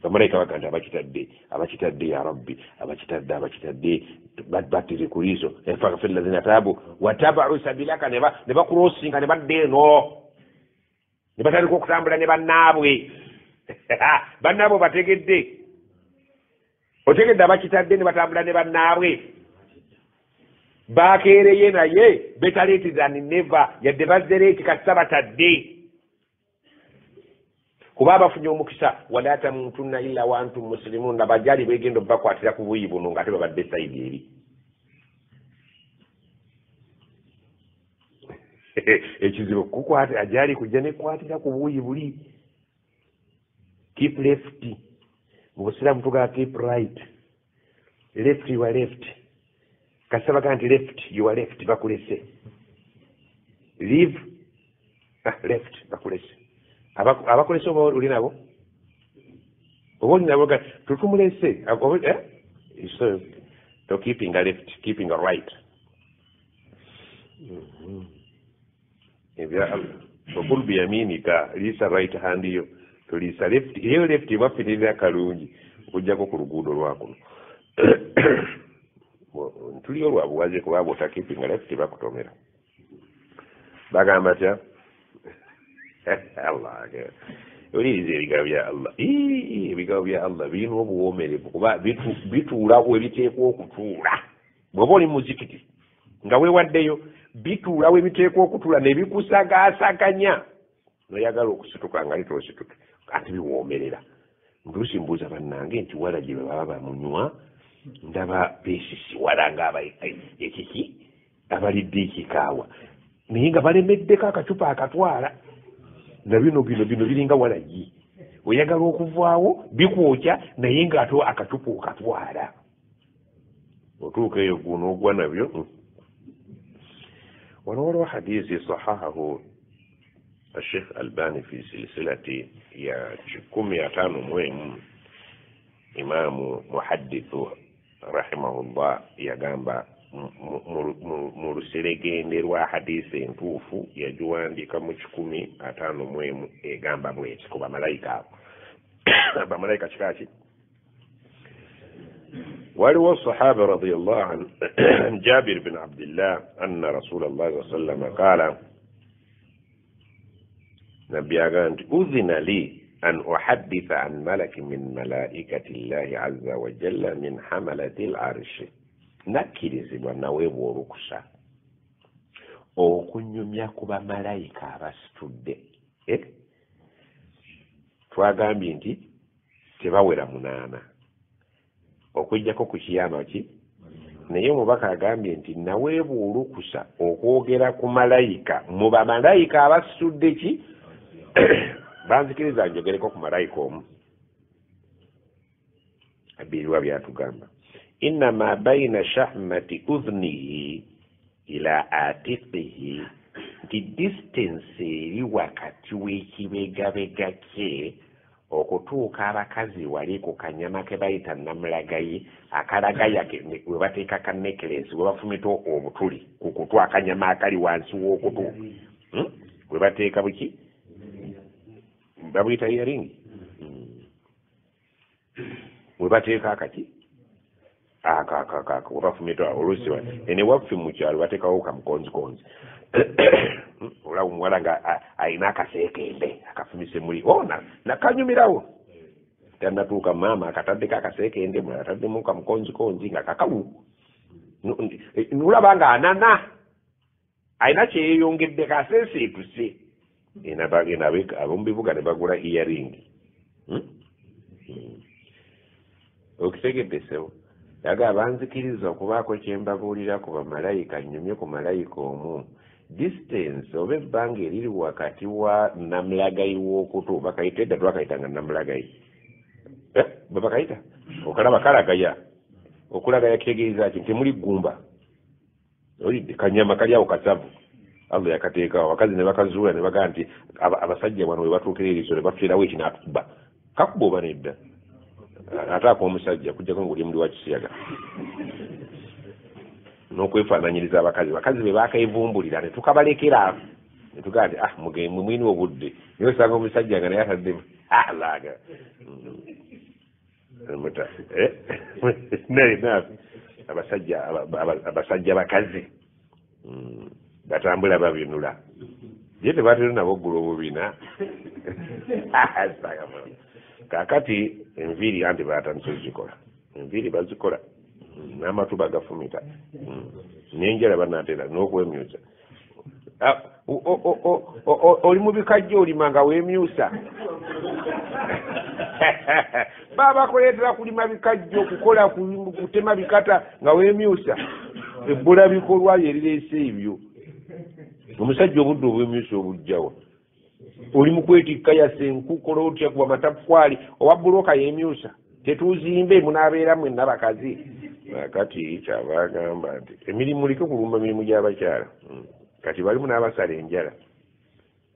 Bamalayika bagamba nti abakitadde, abakitadde, ya Rabbi, abakitadde, abakitadde battire ku liiso. Faghfir lilladhina taabu watabau sabilaka, ne bakurosinga ne badda eno ne batandika okutambula ne bannaabwe. Bannaabwe bategedde, otegedde, abakitadde ne batambula ne bannaabwe bakeereye, naye better late than never. Yadde bazze late, kasita batadde, kuba abafunye omukisa. Wala tamutunna illa wa antum muslimun. Abajali begenda obbakwatira ku buyi buno nga tebabadde side eri. Ekizibu kukwata ajali kujja nekwatira ku buyi buli. Keep left. Mu busiraamu tugamba keep right, left, you are left. Kasita bagaa nti left, you are left, bakulese. Leave left, bakulese. Abakulese oba oli nabo, oba oli nabo tutumulese. So to keeping a left, keeping a right. Ebya Allah. Wakul biyaminika, liisa right hand yo, toliisa left. Eyo left ewaffe terina kalungi okuggyako ku luguudo lwakuno. Ntuliyo lwa buwaze kuba bw'otakipinga left bakutomera. Bagamba tya? Allah. Oliriza ebigambo bya Allah. Ebigambo bya Allah birina obuwoomerevu kuba bituulawo ebiteekwa okutuula. Bw'oba oli muzikiti nga weewaddeyo, bituulawo ebiteekwa okutuula ne bikusagaasaganya. N'oyagala okusituka nga litosituke, ate biwoomerera. Ntuusi mbuuza bannange nti wala gye baba bamunywa ndaba beesisiwala nga ekiki abalidde ekikaawa naye nga balemeddeko akacupa akatwala na bino bino bino biringa walagi oyagala okuvaawo bikwokya naye ng'ate akacupa okatwala otuuka eyo gunoogwa nabyo. Wano waliwo hadiisi sahahahu Sheikh Albani fi silsilati ya 151 Imamu muhaddithu rahimahullah yagamba mu luseregende lwa hadiisi entuufu yagiwandiika mu 151 egamba bweti ku bamalayika abo. Bamalayika kika ki? Waliwo sahaba radiyallahu anhu Jabir bin Abdillah anna Rasulallah sallallahu alayhi wasallam qala, nabbi agamba nti udhina li an uhadditha an malakin min malaikati llahi azza wa jalla min hamalati l-arshi, nakkirizibwa naweebwa olukusa okunyumya ku bamalayika abasitudde. Twagambye nti tebawera 8 okuggyako ku kiyama ki, naye omubaka agambye nti naweebwa olukusa okwogera ku malayika mu bamalayika abasitudde ki. Banzikiriza njogereko ku malayika omu. Abiriwa byatugamba innama baina shahmati udhnihi ila atiqihi, nti distance eri wakati w'ekibegabega kye okutuuka abakazi wali ku kanyama ke bayita namulagayi akalagaya we bateeka ka necklace we bafumita obutuli ku kutu akanyama akali wansi w'okutu we bateeka buki babuyita earring we bateeka akaki akakakaka we bafumita oluusi ene waffe mu kyalo bateekawo kamukonzikonzi olaba omuwala nga alina akaseekende akafumise muli nakanyumirawo tannatuuka maama akataddeko akaseekende mulala ataddemu kamukonzikonzi nga kakalu nolaba nga anana alina kyeyeyongeddeko aseeseetuse ab'omu bibuga ne bagula earring. Okitegedde ssebo? Yaga banzikiriza okubaako kye mbabuulira ku bamalayika nnyumye ku malayika omu. Distance oba ebbanga eriri wakati wa namulagayi w'okutu bakayita edda twakayitanga namulagayi bwe bakayita okalaba kalagaya. Okulagaya kitegeeza ki? Nti temuli ggumba, olidde kanyama kali awo kasavu Allah yakateekawo abakazi ne bakazuula ne bagamba nti abasajja wano we batuukira eriiso ne batuteerawo ekinaatukuba kakuba oba nedda ate ak'omusajja kujjako ng'oli muli wa kisiyaga n'okwefaananyiriza abakazi bakazi be baakaevumbulira ne tukabalekera ne tugamba nti ah mwe mulina obudde naye osanga omusajja nga naye ataddemu alaaga abasajja bakazi batambula babinula ye tebatera nabo oggula obubina. Kaakati enviiri anti batandise ozikola enviiri bazikola n'amatu bagafumita n'enjala banaatera n'okwemyusa. Oli mu bikajjo olima nga weemyusa baba bakuleetera kulima bikajjo kukola kutema bikata nga weemyusa ebbula bikolwa lyerireese ebyo. Omusajja obudde obwemyusa obujjawa oli mu kwetikka yase enkukola otya kuba mataffaali owa bbulooka yeemyusa tetuzimbe munaabeera mwenna bakazi. Kati kyava agamba nti emirimu leke kulumba mirimu gy'abakyala kati balimu n'abasala enjala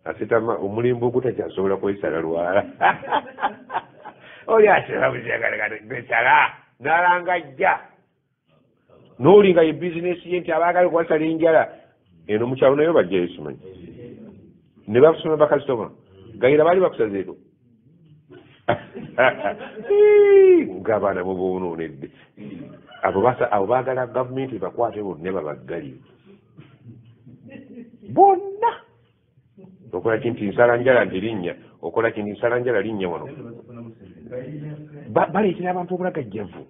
asitama omulembe ogutakyasobola kwesala lwala oli asala buziagalesala n'alanga ajja n'oli nga ye bizinesi ye nti abaagala okwasala enjala Eno mu kyalo nayo bajjayo simanyi. Ne basoma bakasitoma. Gayira baali bakusazeeko. Ng'abaana bo boonoonedde. Abo baagala gavumenti bakwate bonna babaggalire. Bonna. Okola kinti nsala njala nti linnya. Okola kinti nsala njala linnya wano. Baleetera abantu obulagajjavu.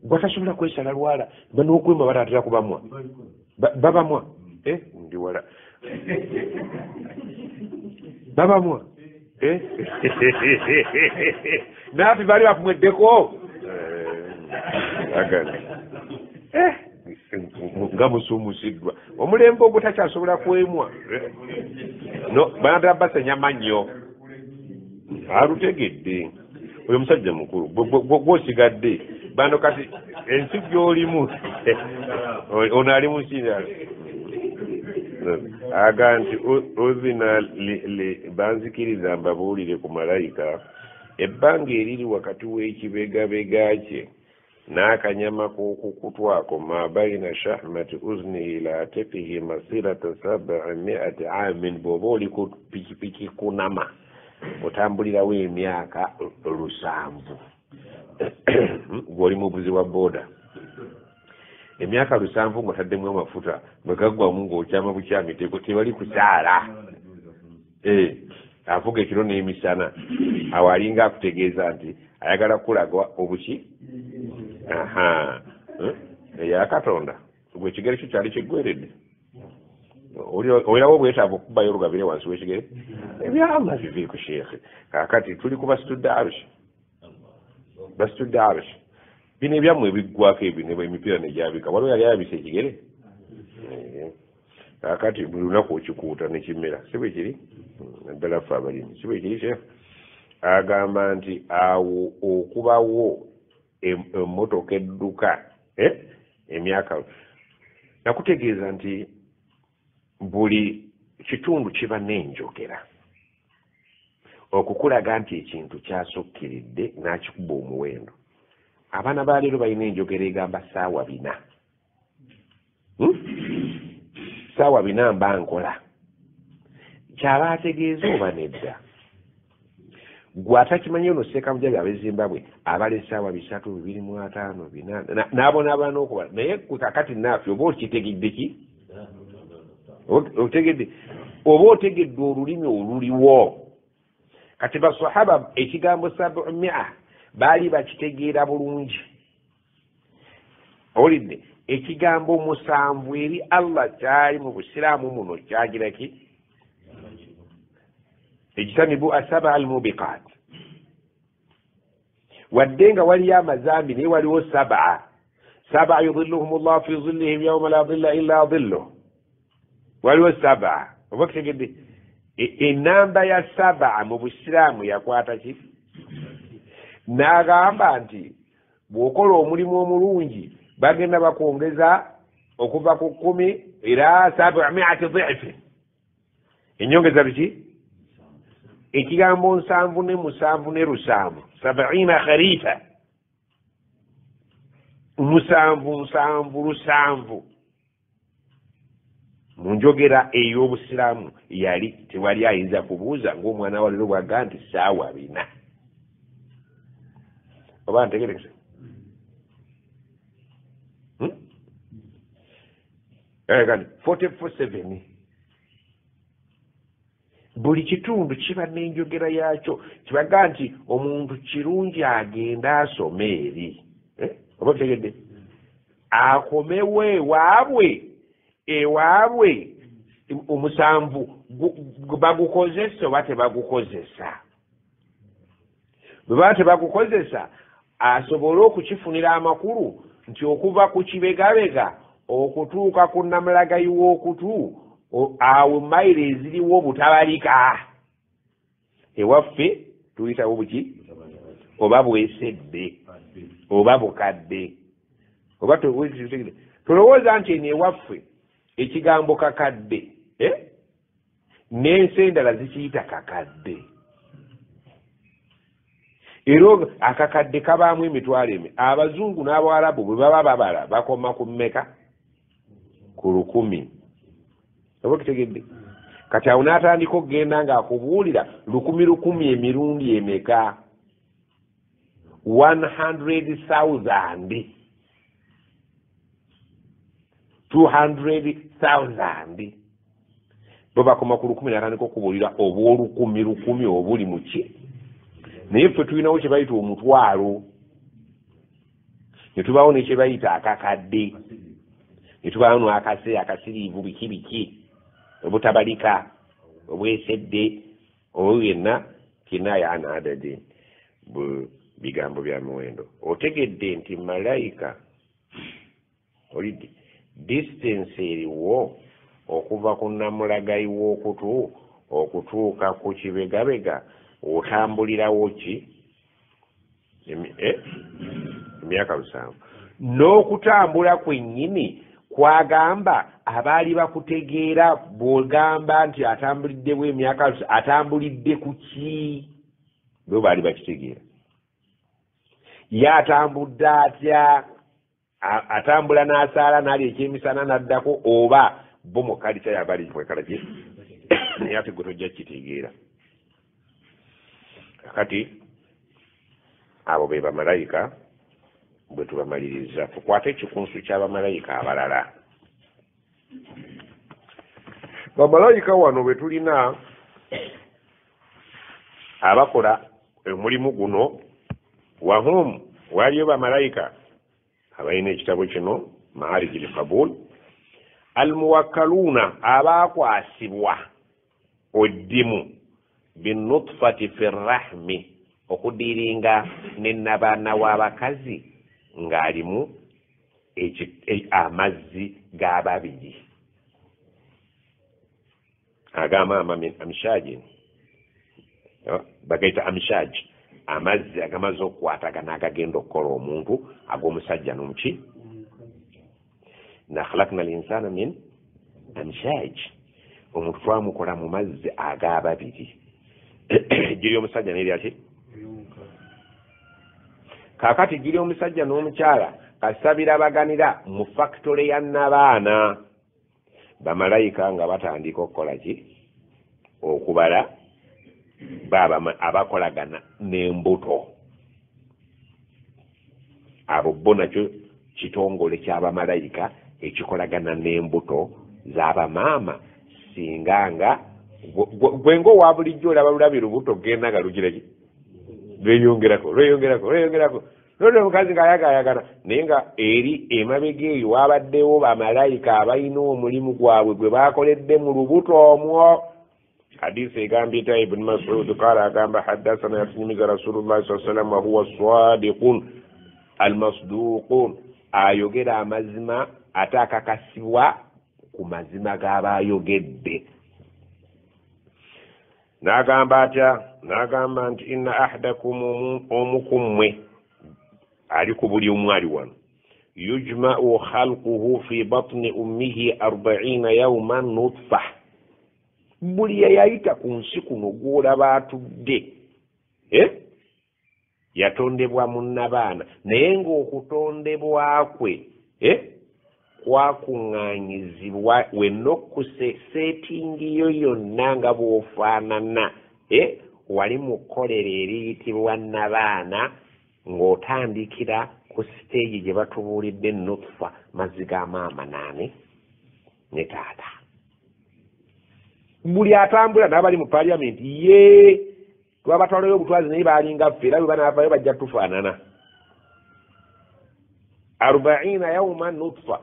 Gwatasobola kwesala lwala. N'okwemba bataatera kubamwa. Babamwa. Ndi wala. Babamwa. Naafi baali bakumweddeko. Nga musuumusiddwa. Omulembe ogwo takyasobola kwemwa. No, banatera basenya mannyo. Alutegedde. Oyo musajja mukulu. Gw'osigadde. Bano kati ensi gy'olimu. Ono ali mu nsi ndala. Aga nti ozina banzikiriza mbabuulire ku malayika ebbanga eriri wakati w'ekibegabega kye n'akanyama k'okukutu ako ma baina shahmati uznihi ila atiqihi masirata 700 amin. Bw'oba oli ku pikipiki kunama otambulirawo emyaka 700. Gw'oli muvuzi wa booda. Emyaka 700 ng'otaddemu amafuta bwe gaggwamu ng'okyama bukyami tebali kusaala. Avuga ekiro n'emisana. Awo alinga akutegeeza nti ayagala kulaga obuki? Eya Katonda. Gwe ekigere kyo kyali kiggweredde. Olirawo obwetaavu okukubayo olugabire wansi w'ekigere? Ebya Allah biviiko sheekhe. Kaakati tuli ku basitudde arushi. Basitudde arushi. Bino ebyammwe ebiggwako ebyo emipiira negyabika. Waliwo yali ayabisa ekigere? Kaakati buli lunaku okikuuta ne kimera. Si bwe kiri? Naddala ffe abalimi. Si bwe kiri sheekhe? Agamba nti awo okubawo emmotoka edduka emyaka. Nakutegeeza nti buli kitundu kiba n'enjogera okukulaga nti ekintu kyasukkiridde n'akikuba omuwendo. Abaana ba leero balina enjogera egamba ssaawa 4. Ssaawa 4 mba nkola. Kyaba ategeeza oba nedda? Gwe atakimanyi ono Ssekamujjabi ab'e Zimbabwe abala essaawa 3, 25, 4 n'abonaabona n'okubala. Naye gwe kaakati naafe oba okitegedde ki? Otegedde oba otegedde olulimi oluliwo. Kati basahaba ekigambo 700 baali bakitegeera bulungi. Owulidde ekigambo 7 eri Allah kyali mu busiraamu muno kyagira ki? Ejtanibu asaba al-mubiqat. Wadde nga waliyo amazambi naye waliwo 7. 7 yudhilluhum Allah fi dhillihim yawma la dhilla illa dhilluh. Waliwo 7. Oba kitegedde enamba ya 7 mu busiraamu yakwata ki? N'agamba nti bw'okola omulimu omulungi bagenda bakwongeza okuva ku 10 era 700 dhi'fi. Ennyongeza biki? Ekigambo 7 ne 7 ne 7 70 kharifa. 7 7 7. Mu njogera ey'obusiraamu yali tewali ayinza kubuuza ng'omwana wa leero bw'agamba nti ssaawa 4. Oba ntegerekese? Kati 44/7. Buli kitundu kiba n'enjogera yaakyo. Kibaga nti omuntu kirungi agenda asome eri. Oba kitegedde? Akomewo ewaabwe. Ewaabwe 7 bagukozesa oba tebagukozesa. Bwe baba tebagukozesa asobole okukifunira amakulu nti okuva ku kibegabega okutuuka ku namulagayi w'okutu awo mayiro eziriwo butabalika. Ewaffe tuyitawo buki? Oba bwesedde oba bukadde. Oba tolowooza nti eno ewaffe ekigambo kakadde n'ensi endala zikiyita kakadde. Era akakadde kabaamu emitwalo emi. Abazungu n'Abawarabu bwe baba babala bakoma ku mmeka? Ku 1000. Oba okitegedde? Kati awo n'atandika okugenda ng'akubuulira lukumi lukumi emirundi emeka? 100,000, 200,000. Bo bakoma ku 1,000 n'atandika okubuulira obw'olukumi lukumi obuli mu ki. Naye ffe tulinawo kye bayita 1,000, ne tubaawo ne kye bayita akakadde, ne tubaawo n'akase akasiriivu biki biki obutabalika obwesedde obwo byonna kinaya an adadi bigambo bya miwendo. Otegedde nti malayika olidde distance eriwo okuva ku namulagayi w'okutu okutuuka ku kibegabega otambulirawo ki emyaka 7. N'okutambula kwennyini kwagamba abaali bakutegeera bw'ogamba nti atambuliddewo emyaka atambulidde ku ki, bo baali bakitegeera. Ye atambudde atya? Atambula n'asaala n'alya ekyemisana n'addako, oba bo mu kalica yabali kwekala ki? Naye ate gwe tojja kukitegeera. Kakati abo be bamalayika bwe tubamaliriza tukwate ekikunsu ky'abamalayika abalala. Bamalayika wano bwe tulina abakola omulimu guno, wahum waliyo bamalayika abalina ekitabo kino Maarij al-Qabul, almuwakkaluuna abaakwasibwa oddimu binutfati fi rahmi, okudiringa ne nabaana w'abakazi ng'alimu amazzi g'ababiri agamaama amshaji, bagaita amshaji, amazzi agamaze okukwatagana agagenda okukola omuntu ag'omusajja n'omuki. Na khalaqna al-insana min amshaj, omuntu twamukola mu mazzi ag'ababiri, giri omusajja n'eryaki. Kaakati giri omusajja n'omukyala kasabirabaganira mu factory ya nabaana. Bamalayika nga batandika okukola ki? Okubala abakolagana n'embuto. Abo bo nakyo kitongole ky'abamalayika ekikolagana n'embuto z'abamaama. Singa nga gwe ng'owa bulijjo olaba lulabi lubuto genda nga lugira ki? Lweyongerako lweyongerako lweyongerako. Nolwo omukazi ng'ayagaayagana, naye nga eri emabega eyo wabaddewo bamalayika abalina omulimu gwabwe gwe bakoledde mu lubuto omwo. Hadisi egambye ta Ibn Mas'ud qala agamba haddathana yatunyumiza Rasulullah sallallahu alaihi wasallam wa huwa sadiqun almasduqun, ayogera amazima ate akakasibwa ku mazima g'abayogedde. N'agamba atya? N'agamba nti inna ahadakum, omu ku mmwe ali ku buli omu ali wano, yujma'u khalquhu fi batni ummihi 40 yawman nutfa, buli yayita ku nsi kuno gw'olaba atudde yatondebwa mu nnabaana, naye ng'okutondebwa kwe kwakuŋŋaanyizibwa wenna okkuse seetingi yo yonna nga bw'ofaanana wali mu kkolero eriyitibwa nnabaana ng'otandikira ku siteegi gye batubuulidde nutfa, mazzi ga maama naani ne taata. Buli atambula n'abali mu paaliyamenti ye twabatwalayo obutwazi, naye baalinga ffe, era bwe banaavaayo bajja tufaanana. 40 yawma nutfa,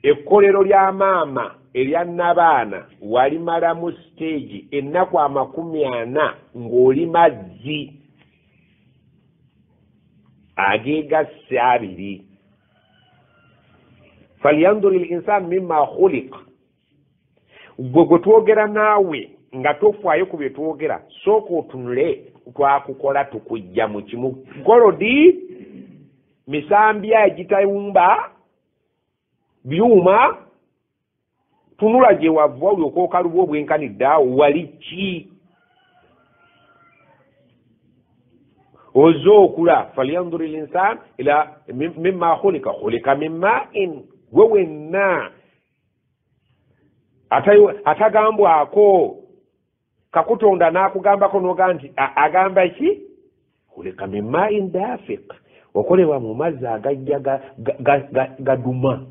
ekkolero lya maama erya nnabaana walimalamu siteegi ennaku 40 ng'oli mazzi ageegasse abiri. Falyanzur al-insan mimma khuliq, gwe gwe twogera naawe nga tofaayo ku bye twogera, sooka otunule twakukola tukujja mu kimu golodi misambya egitawumba byuma, tunula gye wava olyoka okaluba obwenkanidde awo wali ki? Oze okula. Falyanzur al-insan ila mimma khuliqa, khuliqa min ma'in, gwe wenna Atagambwako kakutonda n'akugambako n'ogaa nti agamba ki? Kuleka mimmain dafiq, okolebwa mu mazzi agajja gaduma.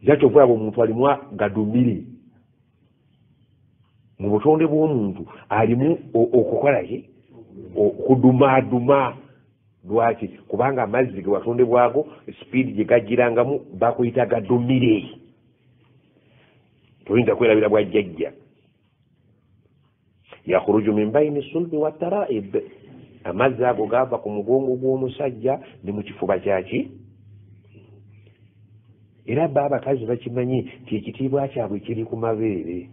Era kyova olaba omuntu alimu gadumire. Mu butonde bw'omuntu alimu okukola ki? Okudumaaduma. Lwaki? Kubanga amazzi ge watondebwako sipiidi gye gajjirangamu bakuyita gadumire. Toyinza kwerabira bwa jjajja. Yakhruju min bayni sulbi wa taraib, amazzi ago gava ku mugongo gw'omusajja ne mu kifuba kyaki. Era ba abakazi bakimanyi nti ekitiibwa kyabwe kiri ku mabeere.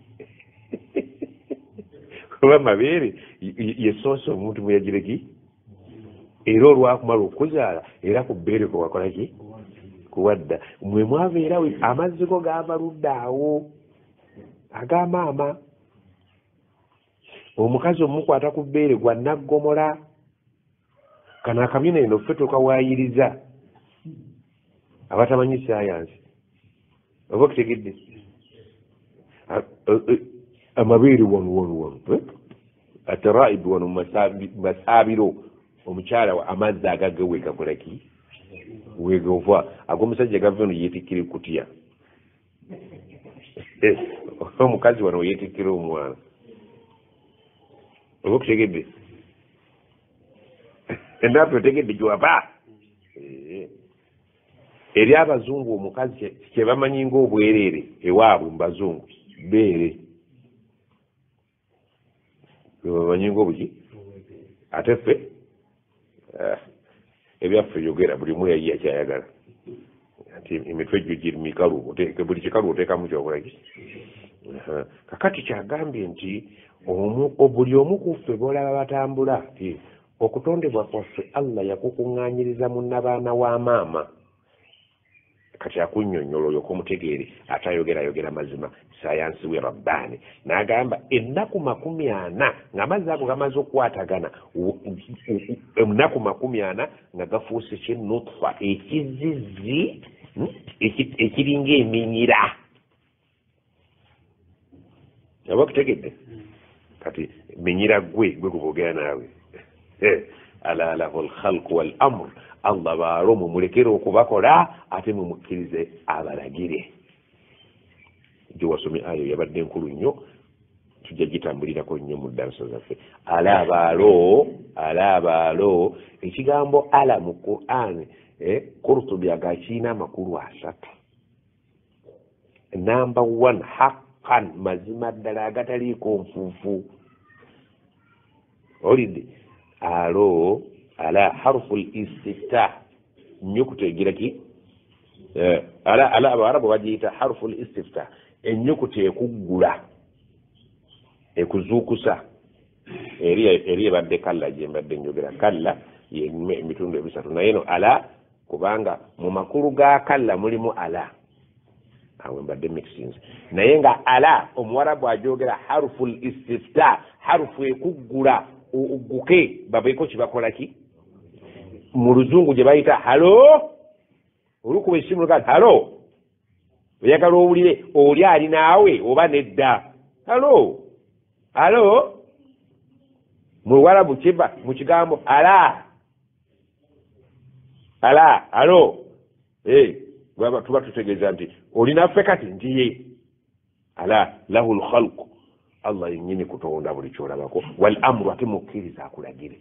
Kuba amabeere ye source omuntu mwe yagireki, era olwakumala okuzaala era ku bbeere kwe wakola ki? Kuwadda. Mwe mwava era amazzi go gaava ludda awo ag'amaama. Omukazi omukwata ku bbeere gwa naggomola. Kano akamyuna eno ffe tukawaayiriza abatamanyi sayansi. Oba okitegedde? Amabeere wano wano wano, ataraibu wano mu masaabiro, omukyala amazzi agage wegakola ki? Wegova. Ag'omusajja gava eno yeetikkira ekutiya, omukazi wano weyeetikkira omwana. Oba okitegedde? Naffe otegedde gyewava. Eri abazungu omukazi kyebamanyi ng'obwereere ewaabwe mu bazungu beere bebamanyi ng'obuki, ate ffe ebyaffe yogera buli omu yayiya kyayagala nti emitwe gyo giri mikalu, buli kikalu oteekamu kyokolaki. Kakati kyagambye nti buli omu ku ffe bolaba batambula nti okutondebwa kwaffe Allah yakukuŋŋaanyiriza mu nnabaana wa maama. Kati akunnyonnyola oyo komutegeere, ate ayogera ayogera mazima sayansi we rabbaani. N'agamba ennaku 40 ng'amazzi ago gamaze okukwatagana, ennaku 40 nga gafuuse ki? Nutfa, ekizizi ekiringa eminyira. Oba okutegedde? Kati minyira gwe gwe kuboogera naawe. Ala lahu lkhalqu wal amr. Allah baalo mumulekere okubakola, ate mumukkirize abalagire. Gyewasomye ayo yabadde nkulu nnyo, tujja gitambulirako nnyo mu ddarasa zaffe. Ala baalo, ala baalo. Ekigambo ala mu Quran, Kurtubi agakiina amakulu asatu. Number one, haqqan, mazima ddala agataliiko nfuufu. Olidde alo ala harufu listiftah, ennyukuta egira ki? Ala ala abawarabu bagiyita harufu listiftah, ennyukuta ekuggula, ekuzuukusa. Eri ebadde kalla gye mbadde njogera, kalla emitundu emisatu, naye no ala, kubanga mu makulu ga kalla mulimu ala, awo mbadde mixinze. Naye nga ala omuwarabu ajogera harufu listiftah, harufu ekuggula, ogguke babeeko kibakola ki, mu luzungu gye bayita hello. Olukuba essimu luga hello, oyagala owulire oli ali naawe oba nedda. Hello, hello mu luwarabu kiva mu kigambo ala, ala, hello. Tuba tutegeeza nti oli naffe kati nti ye. Ala lahu lkhalqu, Allah yennyini kutonda buli kyolabako, wal amru, ate mukkiriza akulagire.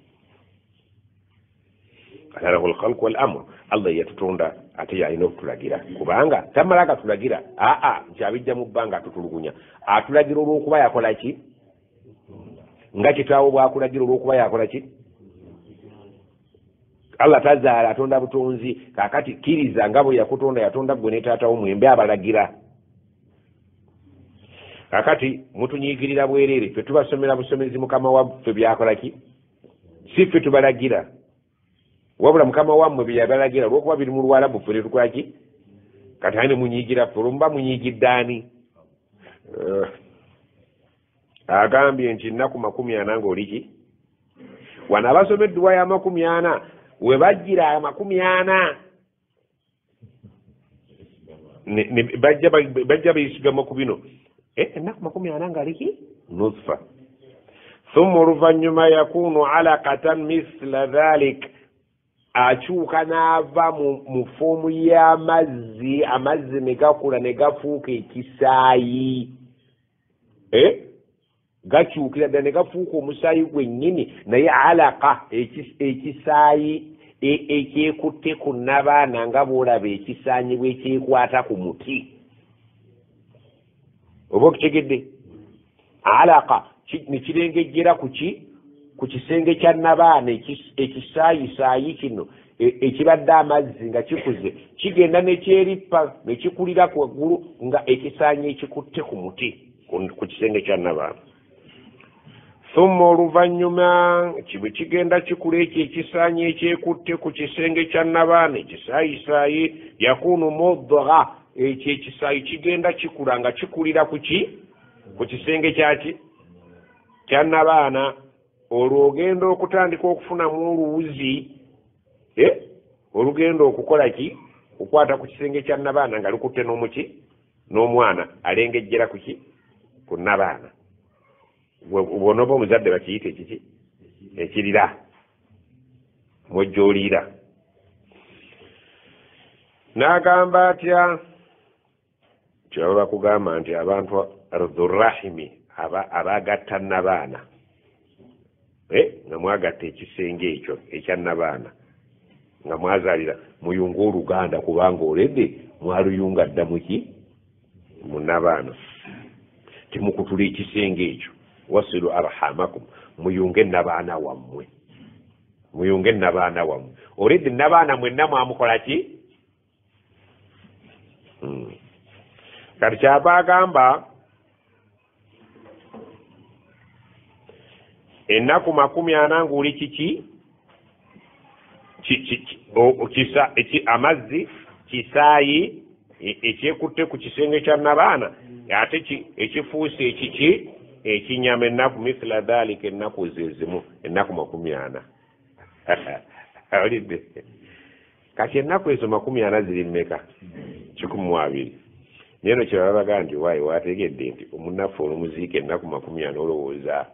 Ala lahu lkhalqu wal amru, Allah yatutonda ate yalina okutulagira, kubanga tamala gatulagira aa nti abijja mu bbanga atutulugunya. Atulagira olw'okuba yakola ki? Nga kitaawo bwakulagira olw'okuba yakola ki? Allah tazaala, atonda butonzi. Kakati kkiriza nga bwe yakutonda yatonda gwe ne taatawo, mwembe abalagira. Kakati mutunyiigirira bwereere, ffe tubasomera busomezi mukama waffe byakola ki, si ffe tubalagira, wabula mukama wammwe bye yabalagira. Olwokuba biri mu Luwalabu, ffe tetukola ki? Kati aye ne munyiigira ffe, olwomuba munyiigidde ani? Agambye nti nnaku 40 ng'oli ki? Wano abasoma edduwa ya 40 we bajjira 40. Bajja beesigama ku bino ennaku 40 ng'aliki nutfa. Thumma oluvannyuma yakunu alaqatan mithla dhalik, akyuka n'ava mu foomu y'amazzi, amazzi ne gakula ne gafuuka ekisaayi, gakyukira ddala ne gafuuka omusaayi gwennyini, naye alaka ekisaayi ekyekutte ku nnabaana nga bw'olaba ekisaanyi bwe kyekwata ku muti. Oba okitegedde? Alaka ne kirengejjera ku ki? Ku kisenge kya nnabaana, ekisaayisaayi kino ekibadde amazzi nga kikuze kigenda ne kyerippa ne kikulira waggulu nga ekisaanyi ekikutte ku muti ku kisenge kya nnabaana. Thumma oluvannyuma bwe kigenda kikula ekyo ekisaanyi ekyekutte ku kisenge kya nnabaana ekisaayisaayi, yakunu mudgha, ekyo ekisaayi kigenda kikula nga kikulira ku ki? Ku kisenge kyaki? Kya nnabaana. Olwo ogenda okutandika okufunamu oluwuzi, olugenda okukola ki? Okukwata ku kisenge kya nnabaana nga lukutte n'omuki? N'omwana alengejjera ku ki? Ku nnabaana. Bw'onooba omuzadde bakiyita ekiki? Ekirira, mwojja oliira. N'agamba atya? Kyebaba bakugamba nti abantu dhurrahimi abagatta nnabaana, nga mwagatta ekisenge ekyo ekya nnabaana nga mwazaalira, muyunga oluganda kubanga olede mwaluyunga dda muki? Mu nnabaana. Timukutula ekisenge ekyo, wasilu arhamakum, muyunge nnabaana wammwe, muyunge nnabaana wammwe. Olede nnabaana mwenna mwamukola ki? Kati kyava agamba ennaku 40 ng'oli kiki? Amazzi kisaayi ekyekutte ku kisenge kya nnabaana, ate ekifuuse ekiki? Ekinyama. Ennaku mithla dhalika, ennaku zezimu, ennaku 40. Olidde? Kati ennaku ezo 40 ziri mmeka? 120. Naye no kyebaba bagamba nti waayi wategedde nti omunnaffe olumuziika ennaku 40 olowooza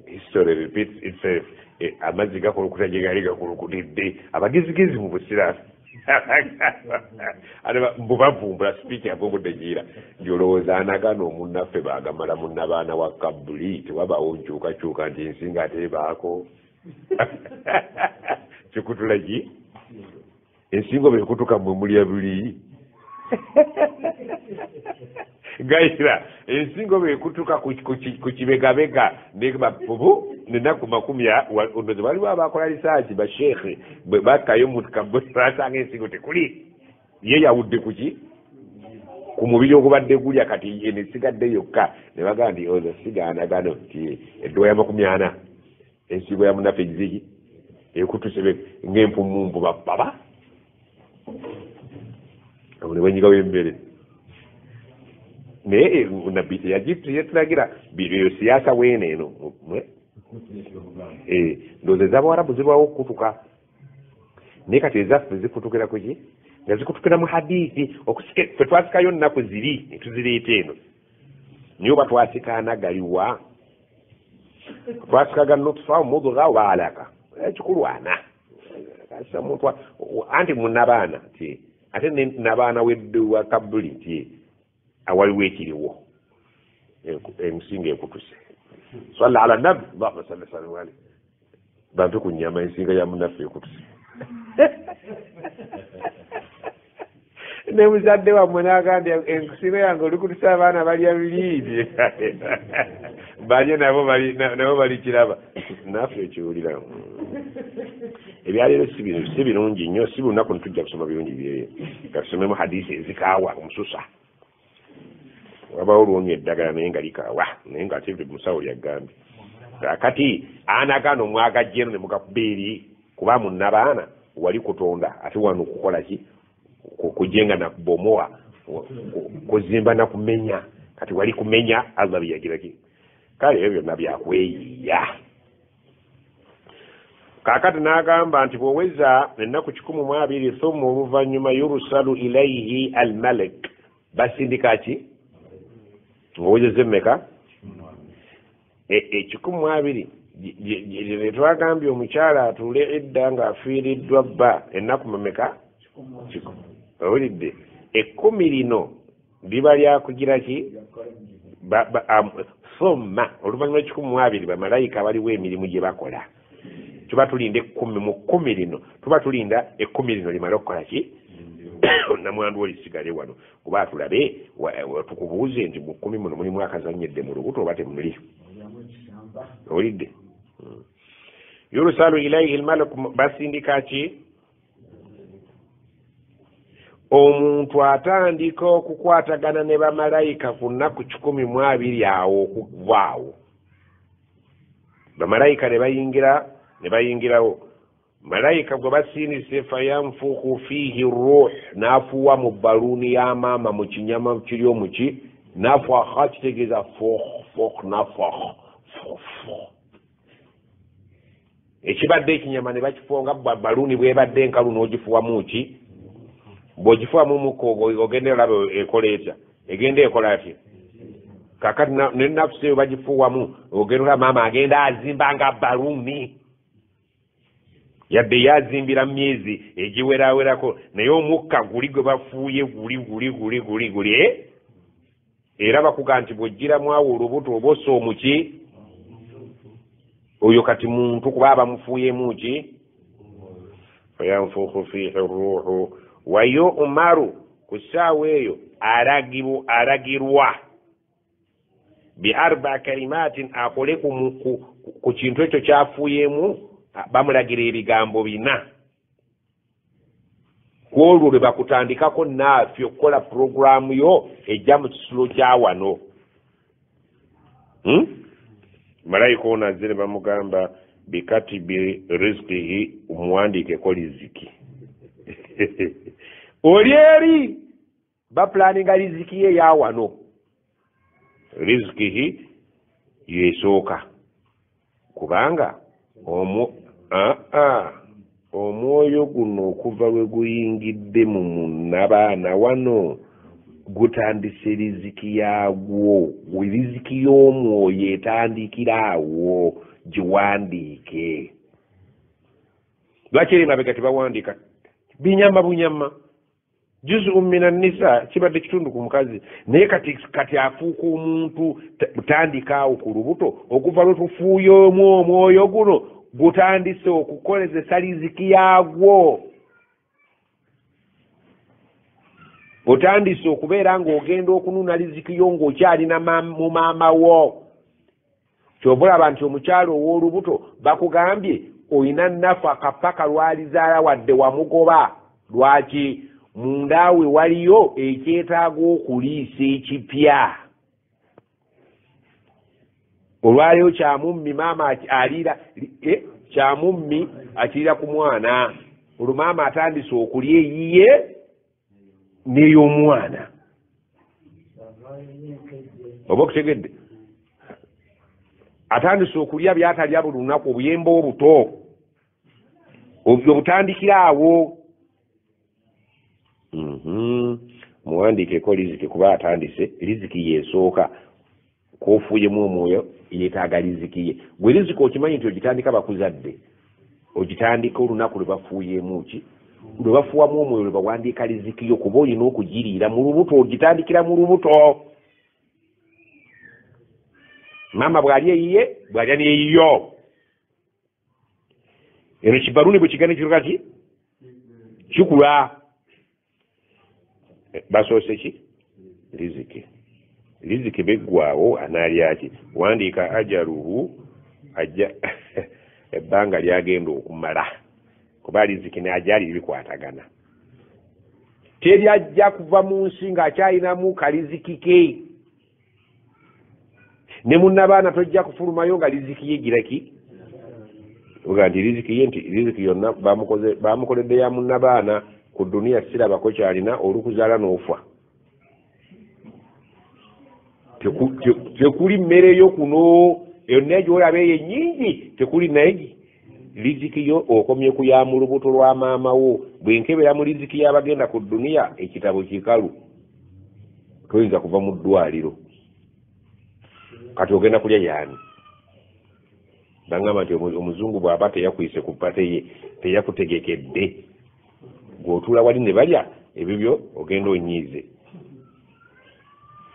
history repeats itself, amazzi gakulukuta gye gali gakulukutidde. Abagezigezi mu busiraamu mbu bavumbula sipiiki yavumbudde giira nti olowooza anagano omunnaffe baagamala munnabaana wa kabbuli, tewabaawo nkyukakyuka nti ensinga ate ebaako. Kikutula ki? Ensingo bwekutuka mmwe mulya buli gayira. Ensingo bwekutuka ku kibegabega nebabubu nenaku 40, waliwo abakola lisaaki basheekhe bwe bakkayo mu kabbuli basanga ensingo tekuli, ye yawudde ku ki? Ku mubiri ogubadde gulya, kati eno esigadde yokka. Ne bagamba nti ozo sigaanagano nti eddowa ya 40 ensingo ya munnaffe egiziki ekutuse ng'empumumpu baba ne bwenyigawo emmere. Naye nabbi teyatulagira eyo siyaasa weeno eno. Ndowooza ez'abawarabu zibaawo okukutuka, naye kati ezaffe zikutukira ku ki? Nga zikutukira mu hadithi. Ffe twasikayo nnaku ziri ne tuzireeta eno, naye oba twasikaana galiwa? Twasikaga nutfa, mudgha oba alaka, ekikulu ana. Omuntu anti munnabaana nti ate nabaana wa kabbuli nti awaliwo ekiriwo ensinga ekutuse. Salla ala nabbi, Allahumma salli sallim alayhi. Bantu ku nnyama ensinga ya munnaffe ekutuse. Ne muzadde wammwe n'agamba ensinga yange olikutusa abaana balya biriibye, balye nabo bali kiraba. Naffe ekiwulira ebyaleero si birungi nnyo, si lunaku ntujja kusoma birungi byeyo. Katusomemu hadisi ezikaawa omususa. Wabawo lwonywa eddagala naye nga likaawa, naye nga ate musawo yagambye kati anagano mwagajja eno ne mugakuba eri, kuba munnabaana wali kutonda ate wano kukola ki? Kujenga na kubomoa, kuzimba na kumenya. Kati wali kumenya Allah byagira ki? Kale ebyo byonna byakweyiiya. Kaakati n'agamba nti bw'oweza ennaku 120 thumma oluvannyuma yurusalu ilaihi almalak, basindika ki? Ng'owezezza emmeka? 120. Twagambye omukyala atuule edda ng'afiiriddwa bba ennaku mmeka? Owulidde? 10 lino liba lyakugira ki? Thumma oluvannyuma 120 bamalayika baliwo emirimu gye bakola. Tuba tulinda 10 mu 10 lino, tuba tulinda 10 lino limale okukola ki? Namwandu olisigale wano kuba tulabe tukubuuze nti mu 10 muno mulimu akazannyedde mu lubuto oba temuli. Owulidde? Yurusalu ilaihi almalaku, basindika ki? Omuntu atandika okukwatagana ne bamalayika ku nnaku 120 awo okuvaawo bamalayika ne bayingirawo. Malayika gwe basindise fayanfuku fiihi ruh, n'afuuwa mu baluuni ya maama mu kinyama kiri omuki, nafakha kitegeeza fokh fokh nafakh fokh fokh. Ekibadde ekinyama ne bakifuwa nga baluuni bwebadde enkalu n'ogifuwamu ki? Bw'ogifuwamu omukka ogenda olaba ekola etya? Egenda ekola atya? Kaakati ne nafusi eyo bagifuwamu ogenda olaba maama agenda azimba nga baluuni, yadde yazimbira myezi egiwerawerako, naye omukka guli gwe bafuuye guli guli guli guli guli. Era bakuga nti bw'oggyiramu awo olubuto oba ossa omuki oyo kati muntu kuba bamufuuyemu ki? Fayanfukhu fiihi ruuhu wa yu'maru, ku ssaawa eyo alagirwa bi arba kalimatin, akole ku kintu ekyo kyafuuyemu, bamulagira ebigambo 4. Kwolwo lwe bakutandikako naafi okukola puroguraamu yo ejja mu kisulo kya wano. Malayika ono azze ne bamugamba bikatibi rizqihi, omuwandiikeko riziki. Oli eri bapulaninga riziki ye ya wano. Rizqihi yesooka, kubanga omwoyo guno okuva lwe guyingidde mu munnabaana wano gutandise riziki yaagwo. Riziki y'omwoyo etandikira awo, giwandiike. Lwaki eri mabega tebawandiika? Binyama bunyama. Juzu mina nisa kibadde kitundu ku mukazi, naye kati afuuka omuntu. Tandika awo ku lubuto, okuva lwe tufuuye omwoyo guno gutandise okukolezesa riziki yaagwo. Otandise okubeera ng'ogenda okununa riziki yo ng'okyalina mu maama wo. Kyova olaba nti omukyalo ow'olubuto bakugambye olina nafaka paka lwalizaala wadde wamugoba. Lwaki? Mundaawe waliyo ekyetaaga okuliisa ekipya. Olwaleero kyamummi maama aliira kyamummi akirira ku mwana, olwo maama atandise okulya eyiye n'ey'omwana. Oba okutegedde? Atandise okulya by'atalya buli lunaku, obuyembe obuto obutandikira awo. Muwandiikeko riziki kuba atandise. Riziki yesooka, k'ofuuyemu omwoyo yeetaaga riziki ye. Gwe riziki okimanyi nti ogitandika bakuzadde, ogitandika olunaku lwe bafuuyeemu ki? Lwe bafuuwamu omwoyo lwe bawandiika riziki yo, kuba olina okugiriira mu lubuto, ogitandikira mu lubuto. Maama bw'alya eyiye, bw'alya n'eyiyo. Eno kibaluuni bwe kigenda kiruka ki? Kikula. Basoose ki? Riziki. Riziki beggwawo anaalya ki? Wandiika ajaluhu, ajja ebbanga lyagenda okumala, kuba riziki n'ajali bikwatagana. Teri ajja kuva mu nsi ng'akyalinamu kaliziki ke. Ne munnabaana tojja kufulumayo nga riziki ye gira ki? Oga nti riziki ye nti riziki yonna bamukoledde ya munnabaana ku duniya sirabako kyalina, olukuzaala n'ofa. Tekuli mmere yo kuno yonna gy'olaba eyo ennyingi, tekuli naye Riziki yo okomye ku ya mu lubuto lwa maama wo. Bwe nkebera mu riziki y'abagenda ku duniya, ekitabo kikalu, toyinza kuva mu ddwaliro. Kati ogenda kulya yaani? Bangamba nti omuzungu bw'aba teyakuyise ku pate ye, teyakutegekedde, gw'otuula wali ne balya ebibyo, ogenda onyiize.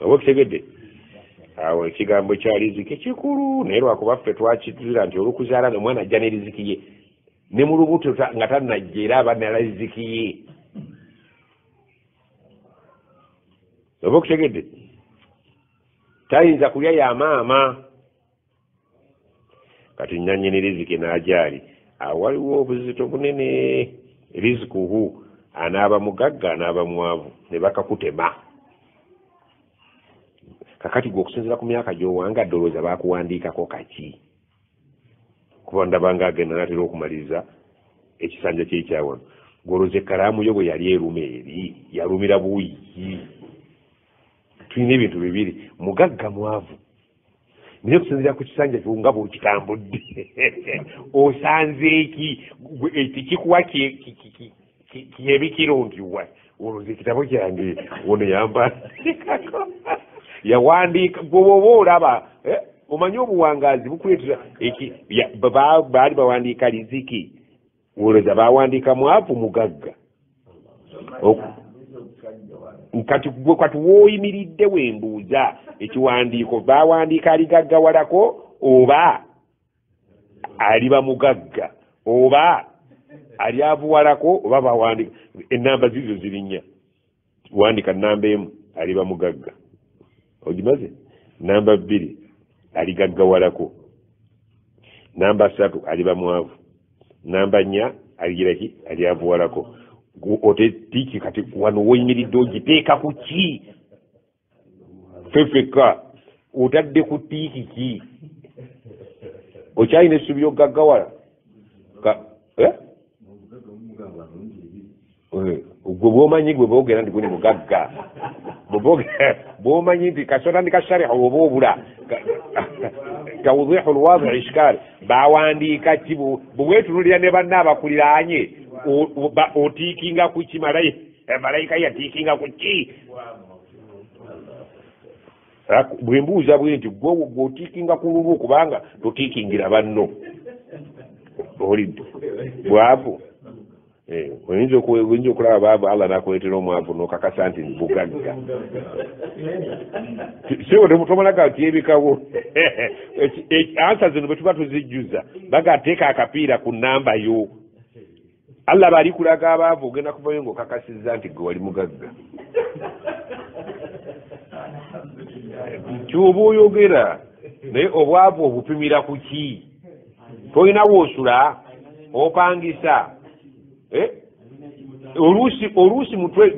Oba okitegedde? Awo ekigambo kya riziki kikulu, naye lwakuba ffe twakituzira nti olukuzaala omwana ajja ne riziki ye, ne mu lubuto nga tannajja era aba nala riziki ye. Oba okitegedde? Tayinza kulya ya maama. Kati nnyini riziki n'agyali, awo waliwo obuzito bunene. Rizikuhu anaaba mugagga anaaba mwavu, ne bakakutema. Kakati gwe okusinziira ku myaka gy'owangadde olowooza baakuwandiikako kaki? Kuba ndaba nga agenda n'atera okumaliriza ekisanja kyekyawano. Gw'olowooza ekkalaamu yo bwe yali eruma eri yalumira buuyi? Tulina ebintu bibiri, mugagga mwavu, naye okusinziira ku kisanja kyo nga bw'okitambudde osanze eki tekikuwa kyebikiro nti wa olowooza ekitabo kyange ono yampandiikako yawandiika. Gwe bw'oba olaba omanyi obuwangaazi bukuleetera baali bawandiika riziki, olowooza bawandiika mwavu mugagga. Kati gwe kati w'oyimiridde wembuuza ekiwandiiko bawandiika aligaggawalako oba aliba mugagga oba alyavuwalako oba bawandiika ennamba zizo zirinnya. Wandika namba 1 aliba mugagga, ogimaze. Namba 2 aligaggawalako, namba 3 aliba mwavu, namba 4 aligira ki alyavuwalako. Otetiki kati wano woyimiridde ogiteeka ku ki? Fefeka otadde ku tiiki ki? Okyalina essuubi y'okugaggawala? Gwe bw'omanyi, gwe boogera nti gwe ni mugagga, bw'omanyi nti kasotandika shariha oba obula tawdihu lwadhi ishkal, bawandiika ki? Bwe weetunulira ne banna abakuliraanye otiikinga ku ki? Malayika yatiikinga ku ki? Bwe mbuuza bwe nti gwe otiikinga ku lulwo, kubanga totiikingira banno, olidde bwavu. Oyinza okulaba baavu, Allah n'akuleetera omwavu n'okakasa nti bugagga. Sebo tomalaga kyebikawo. Ansa zino bwe tuba tuzijjuza bagateeka akapiira ku namba yo. Allah bali kulaga abaavu, ogenda kuvayo ng'okakasizza nti gwe wali mugagga. Kyoba oyogera, naye obwavu obupimira ku ki? Tolina woosula, opangisa. Oluusi omutwe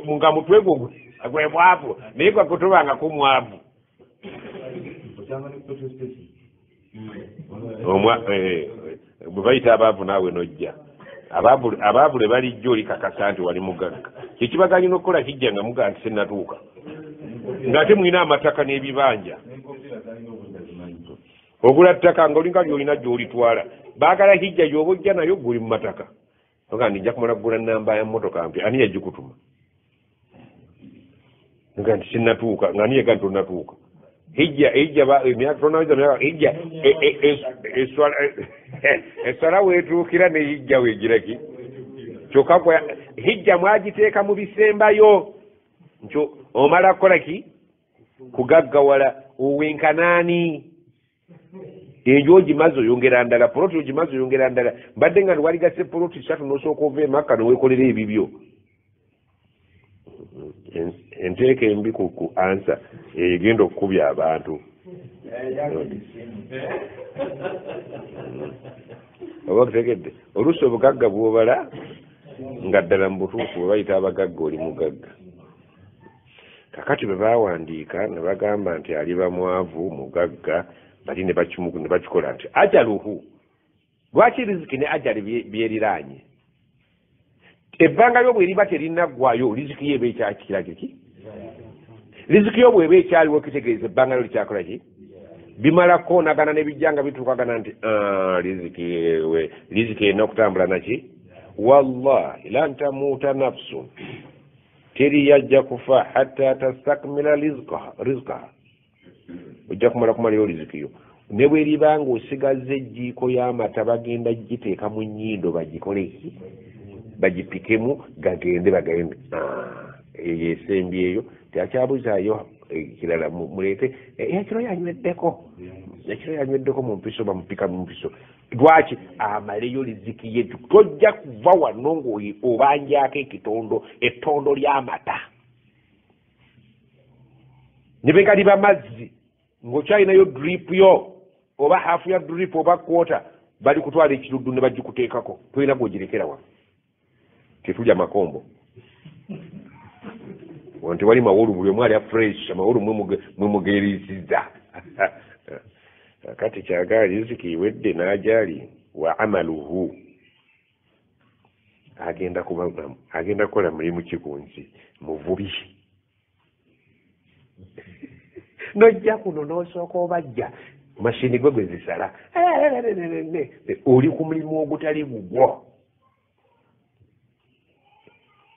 nga mutwe gwo gwe mwavu, naye gwe tobangako mwavu. Bwe bayita abaavu naawe nojja. Abaavu lwe balijja olikakasa nti wali mugagga. Kyekibaganyina okukola kijja nga mugaa nti sinnatuuka, ng'ate mulina amataka n'ebibanja. Ogula ttaka nga olinga lyolina gy'olitwala, baagala hijja gy'oba ojja nayo guli mu mataka. Oga nti nja kumala kugula namba ya mmotoka mpya, ani yagikutuma? Nga nti sinnatuuka, nga ani yaga nti tonnatuuka? Hijja emyaka tonaweza myaka hijja eswala weetuukira ne hijja weegira ki? Kyokka hijja mwagiteeka mu bisembayo nkyo omala kukola ki? Kugaggawala. Owenkanaani enju ogimaze oyongera ndala, poloti ogimaze oyongera ndala. Mbadde nga waligase poloti 3 n'osooka ova e Makka neweekolera ebibyo. Enteeka embi ku ansa egenda okukubya abantu. Oba okutegedde? Oluusi obugagga bw'obala nga ddala mu butuufu bwe bayita abagagga oli mugagga. Kakati bwe baawandiika ne bagamba nti aliba mwavu mugagga, bali ne bakikola nti ajaluhu. Lwaki riziki ne ajali byeriraanye? Ebbanga lyo bwe liba terinnaggwayo, riziki ye eba ekyakirage ki? Riziki yo bw'eba ekyaliwo kitegeeza ebbanga lyo likyakola ki? Bimala koonagana ne bijja nga bituukagana nti riziki erina okutambula naki. Wallahi lan tamuuta nafsun, teri yajja kufa hatta tastakmila rizqaha, ojja kumala kumalayo riziki yo. Ne bwe riba ng'osigaza ejjiiko y'amata bagenda giteeka mu nnyindo bagikoleki bagipikemu gagende bagende. Eyo esembyeyo teakyabuzaayo ekirala, muleete ekiro yanyweddeko, ekiro yanyweddeko mu mpiso, bamupika mu mpiso. Lwaki? Amaleyo riziki ye. Tojja kuva wano ng'obanjako ekitondo, ettondo ly'amata ne bwe galiba mazzi ng'okyalinayo drip yo oba hafu ya drip oba kwota, bali kutwala ekiruddu ne bagikuteekako, tolina gwogirekera wano. Tetulya makombo wano, tewali mawolu, buli omu alya fresh amawolu mwemugeerisiza. Kati kyagala riziki iwedde n'agyali wa amaluhu, agenda kukola mulimu ki ku nsi? Muvubi. Nojja kuno n'osooka obajja mashini gwe gwe zisala, oli ku mulimu ogutali gugwo.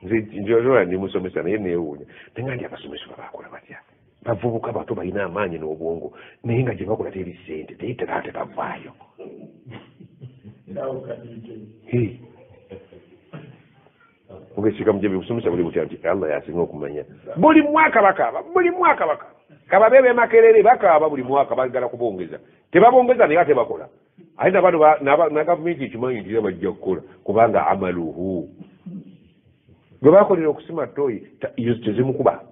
Nze ndi musomesa naye neewuunya, naye nga ndi abasomesa babakola batya? Bavubuka bato balina amaanyi n'obwongo, naye nga gye bakola teri ssente, teyitera tebavaayo. Mugesika mujebe busomesa buli butya nti Allah yasinga okumanya. Buli mwaka bakaaba, buli mwaka bakaaba. Kababe be Makerere bakaaba buli mwaka, bagala kubongeza. Tebabongeza naye ate bakola. Ate n'abantu na gavumenti ekimanyi nti bajja kukola kubanga amaluhu. Gwe bakolera okusima toyi tezimukuba.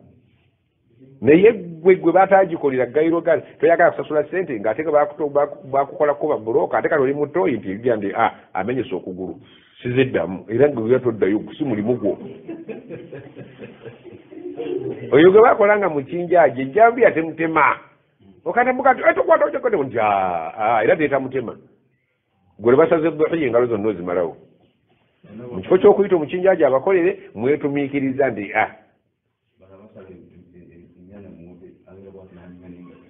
Naye gwe bataagikolera gayiro gani toyagala kusasula ssente ng'ate bakukola kuba bulooka, ate kati oli mu toyi nti ejja nti amenyese okugulu siziddamu, era nga toddayo si mulimu gwo. Oyo gwe bakola nga mukinjaji ejjambiya temutema, okatemuka nti tokwata nti era teetamutema. Gwe lwe basaze duhiya engalo zonna ozimalawo. Mu kifo ky'okuyita omukinjaji abakolere, mwetumiikiriza nti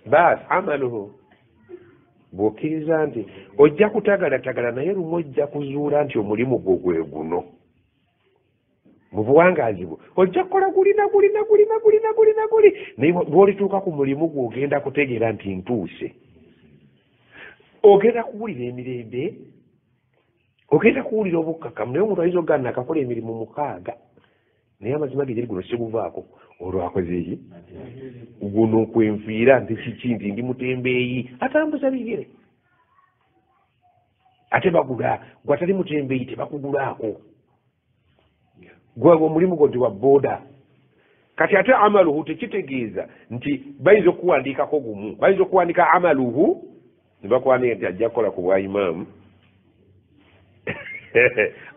baasi amaluhu. Bw'okkiriza nti ojja kutagalatagala, naye lumu ojja kuzuula nti omulimu gwo gwe guno. Mu buwangaazi bwo ojja kukola gulina gulina gulina gulina gulina guli, naye bw'olituuka ku mulimu gwo ogenda kutegeera nti ntuuse. Ogenda kuwulira emirembe, ogenda kuwulira obukkakkamu. Naye omuntu ayinza okugamba nakakola emirimu 6, naye amazima ge geri guno siguvaako. Olwo akoze ki? Guno kwenfiira nti kiki nti ndi mutembeeyi atambuza bigere, ate bagula. Gwe atali mutembeeyi tebakugulaako, gwe omulimu gwo nti wa booda. Kati ate amaluhu tekitegeeza nti bayinza okuwandiikako gumu, bayinza okuwandika amaluhu ne bakuwandiika nti ajja kukola ku bwa imaamu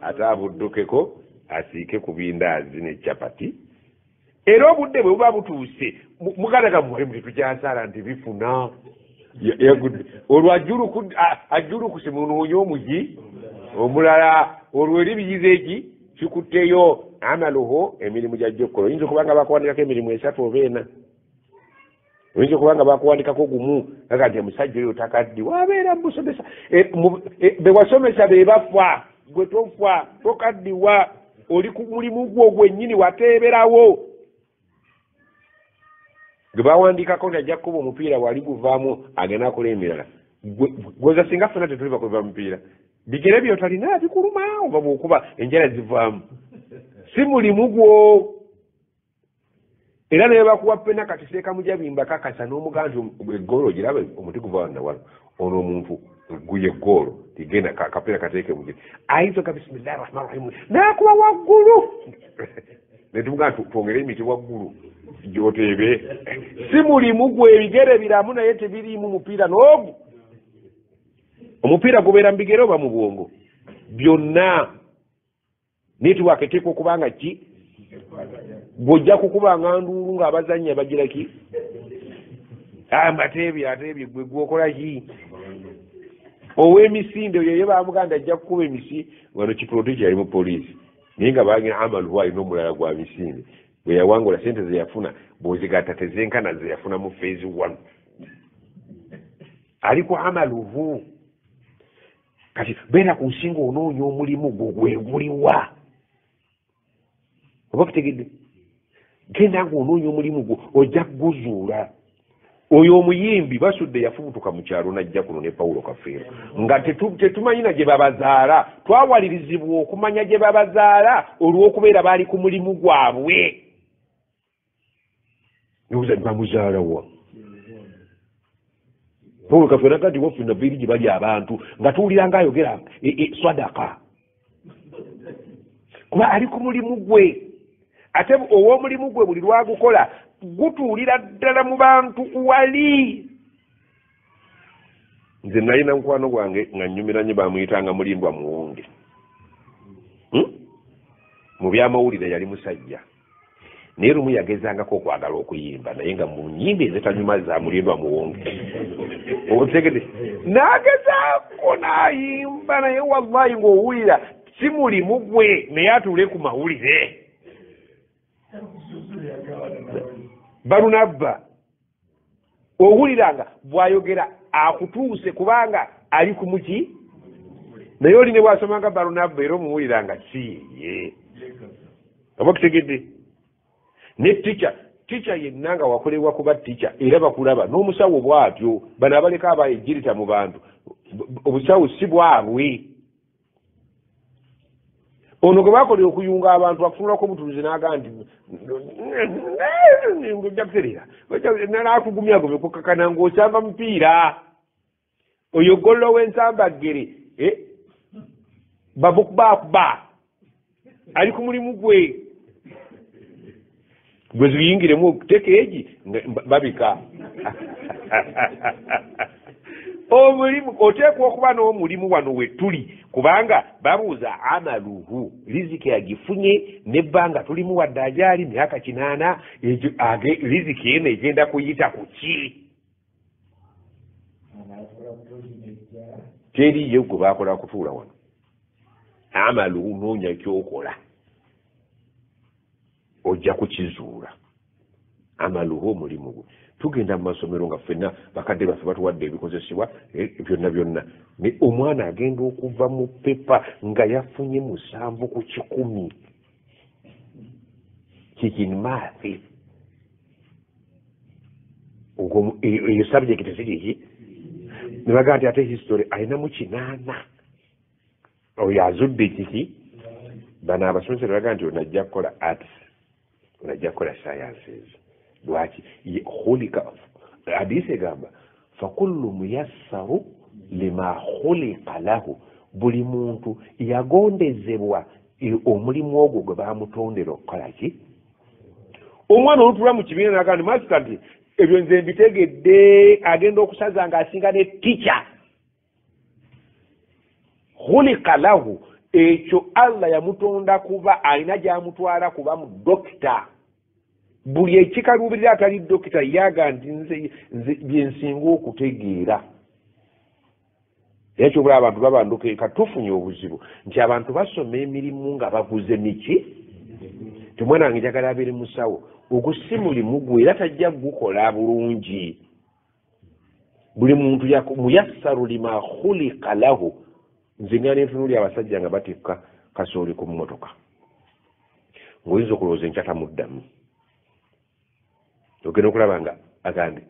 ate abuddukeko asiike ku bindaazi ne chapati. Era obudde bwe buba butuuse muganda gammwe tetukyasaala nti bifuna. Olwo ajjulukuse munoonye omugi omulala, olwo eri biyize eki kikutteyo. Amaluhu emirimu gyajja okukola. Oyinza okuba nga bakuwandikako emirimu 3 oba 4, oyinza okuba nga bakuwandikako gumu, aga nti omusajja oyo takaddi wabeera musomesa, be wasomesa be bafa, gwe tofa, tokaddiwa, oli ku mulimu gwo gwennyini wateeberawo. Gwe bawandiikako nti ajja kukuba omupiira wali guvaamu agenda akola emirala. Gwoza singa ffenna tetuli bakuba mupiira, bigere byotalina bikuluma oba bw'okuba enjala zivaamu, si mulimu gwo. Era naye bakuwa pena kati seeka mujabimba kakasa n'omugamba nti eggoolo ogiraba omuti guva wano na wano, ono omuntu guye eggoolo tigenda kapiira kateeke mugiri, ayinza oga bisimillahi rahmani rahimu n'akuba waggulu, ne tumugamba twongere emiti waggulu gyoteebe. Si mulimu gwe, ebigere biramu naye tebiriimu mupiira n'ogu. Omupiira gubeera mu bigere oba mu bwongo? Byonna. Netiwaaka eteekwa okuba nga ki bw'ojja kukuba nga nduulu ng'abazannya bagira ki? Ateebye ateebye gwe gwokola ki? Ow'emisinde oyo ye bamuganda ajja kukuba emisi. Wano Kiprotich yali mu poliisi, naye nga bagenda amaluhu alina omulala gwa misinde. Bwe yawangula sente ze yafuna bw'ozigatta tezenkana ze yafuna mu phase 1. Ali ku amaluhu. Kati beera ku nsi ng'onoonya omulimu gwo gwe guliwa. Oba kitegedde? Genda ng'onoonya omulimu gwo ojja kuguzuula. Oyo omuyimbi Basudde yafubutuka mu kyalo n'ajja kuno ne Pawulo Kafeero nga tetumanyina gye babazaala. Twawalirizibwa okumanya gye babazaala olw'okubeera baali ku mulimu gwabwe. Bamuzaala wa? Pawulo Kafeero agamba nti waffe nava eri gye bali abantu nga tuwulira ng'ayogera swadaka. Kuba ali ku mulimu gwe. Ate ow'omulimu gwe buli lwagukola gutuulira ddala mu bantu wali. Nze nalina mukwano gwange nga nnyumira nnyo, bamuyitanga Mulindwa Muwonge. Mu byamawulire yali musajja. Naye lumu yagezangako okwagala okuyimba naye nga mu nnyimba ezitanyuma za Mulindwa Muwonge. Otegedde? N'agezaako n'ayimba naye wallahi ng'owulira si mulimu gwe naye atuule ku mawulire. Barunabba owuliranga bw'ayogera akutuuse kubanga ali ku muki, naye oli ne bw'asomanga Barunabba era omuwuliranga si ye. Oba kitegedde? Ne ticca yenna nga wakolebwa kuba ticca era bakulaba n'omusawo bw'atyo. Bano abaleka abayejjirita mu bantu obusawo si bwabwe. Ono gwe bakolera okuyunga abantu akutunulako obutunuzi n'agamba nti ojja kutereera, n'akugumya gwe kukakana ng'osamba mupiira. Oyo gollo w'ensambaggere bamukubakuba ali ku mulimu gwe. Gwe ziyingiremu teeka egi babika. Omulimu oteekwa okuba n'omulimu wano we tuli kubanga babuuza amaluhu riziki agifunye n'ebbanga tulimu wadde agyali myaka 8 riziki eno egenda kuyita ku ki? Teriyo gwe bakola kutuula wano. Amaluhu noonya ky'okola ojja kukizuula. Amaluhu omulimu gwe. Tugenda mu masomero nga ffenna bakadde baffe batuwadde ebikozesebwa byonna byonna. Omwana agenda okuva mu pepa nga yafunye 7 ku 100. Kikini maathi. Eyo subject si kiki? Ne bagamba nti ate history alinamu 8. Oyo azudde kiki? Bano abasomesa ne bagamba nti ono ajja kukola arts, ono ajja kukola sciences. Lwaki? Khulika hadisi egamba fakullu muyassaru lima khuliqa lahu, buli muntu yagondezebwa omulimu ogwo gwe bamutondera okukola ki? Omwana olutula mu kibiina n'agamba nti masita nti ebyo nze mbitegedde, agenda okusaza ng'asinga ne ticca. Khuliqa lahu, ekyo Allah yamutonda kuba alina gy'amutwala kuba mu dokita. Buli ekikaluubirira atali dokita yaga nti nze bye nsinga okutegeera. Era kyobula abantu babanduka katufunye obuzibu nti abantu basoma emirimu nga baguze miki. Omwana wange njagala abeere musawo, ogwo si mulimu gwe era tajja gukola bulungi. Buli muntu muyassaru lima khuliqa lahu. Nze nga nentunuulira abasajja nga batikka kasooli ku mmotoka, ng'oyinza okulowooza enkya tamuddamu. Ogenda okulaba nga agambye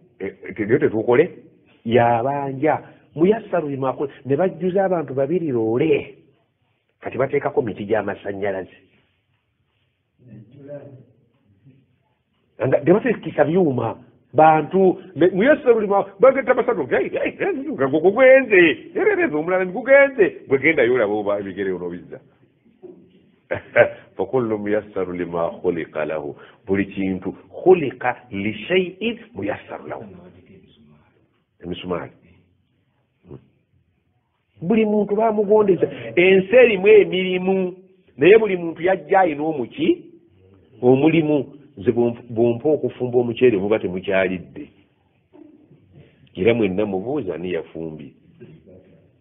tegyo tetukole yabanja muyassaru lima khuliqa, ne bajjuza abantu 2 loole. Kati bateekako miti gy'amasannyalaze nga tebateekisa byuma bantu muyassaru lima bagenda basatu nga gugenze erereza omulala gugenze gwe gendayo olaba oba ebigere onoobizza. Fakullu muyassaru lima khuliqa lahu, buli kintu khuliqa lishay'in muyassaru lahu. Emisumaali buli muntu bamugondeza. Ensi erimu emirimu naye buli muntu yajja alina omuki omulimu. Nze bwompa okufumba omuceere muba temukyalidde, era mwenna mubuuza ani yafumbye,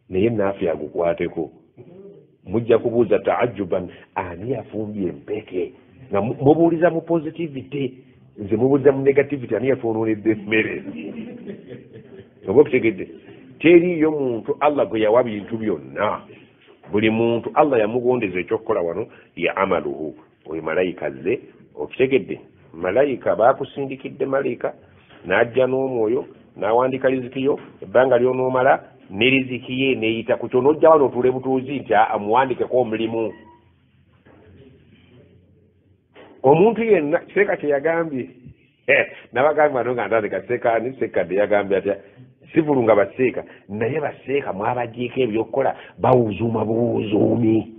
naye naafe agukwateko. Mujja kubuuza taajuban ani yafumbye empeke, nga mubuuliza mu positivity, nze mubuuliza mu negativity ani yatwonoonedde emmere. Oba okutegedde? Teriiyo muntu Allah gwe yawa bintu byonna. Buli muntu Allah yamugondeza ekyokukola wano ya amaluhu. Oyo malayika azze, okitegedde? Malayika baakusindikidde malayika n'ajja n'omwoyo n'awandiika riziki yo ebbanga ly'onoomala ne riziki ye neeyita ku kyo n'ojja wano otuule butuuzi nti amuwandikeko omulimu. Omuntu yenna seeka kye yagambye nabagambye wano nga ntandika seeka sekadde yagambye atya sivulunga baseeka naye baseeka mwabagyeko ebyokukola bawuzuuma buwuzuumi.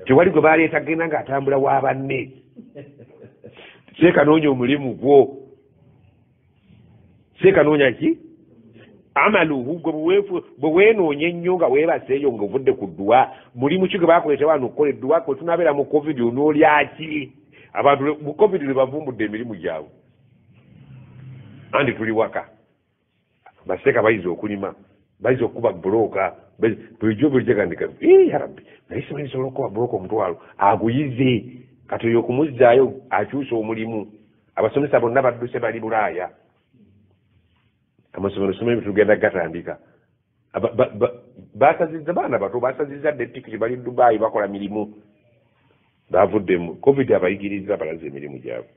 Tewali gwe baleeta genda ng'atambula wa banne. Seeka noonya omulimu gwo. Seeka noonya ki? Amaluhu gwe bwe weenoonya ennyo nga weebaseeyo ng'ovudde ku dduwa mulimu ki gwe bakuleeta wano okukola edduwa kwe tunaabeera mu covid onoolya ki? Abantu mu covid lwe bavumbudde emirimu gyabwe. Andi tuli waka. Baseeka bayinza okulima, bayinza okukuba bbulooka, bulijjo bulijjo gandika ya Rabbi naye simanyi nsobola okukuba bbulooka omutwalo aguyize. Kati oyo okumuzzaayo akyusa omulimu. Abasomesa bonna badduse bali Bulaaya. Amasomero simanyi tugenda gatandika. Basazizza baana bato, basazizza dda ettikiti bali Dubai bakola mirimu. Bavuddemu covid abayigiriza balaze emirimu gyabwe.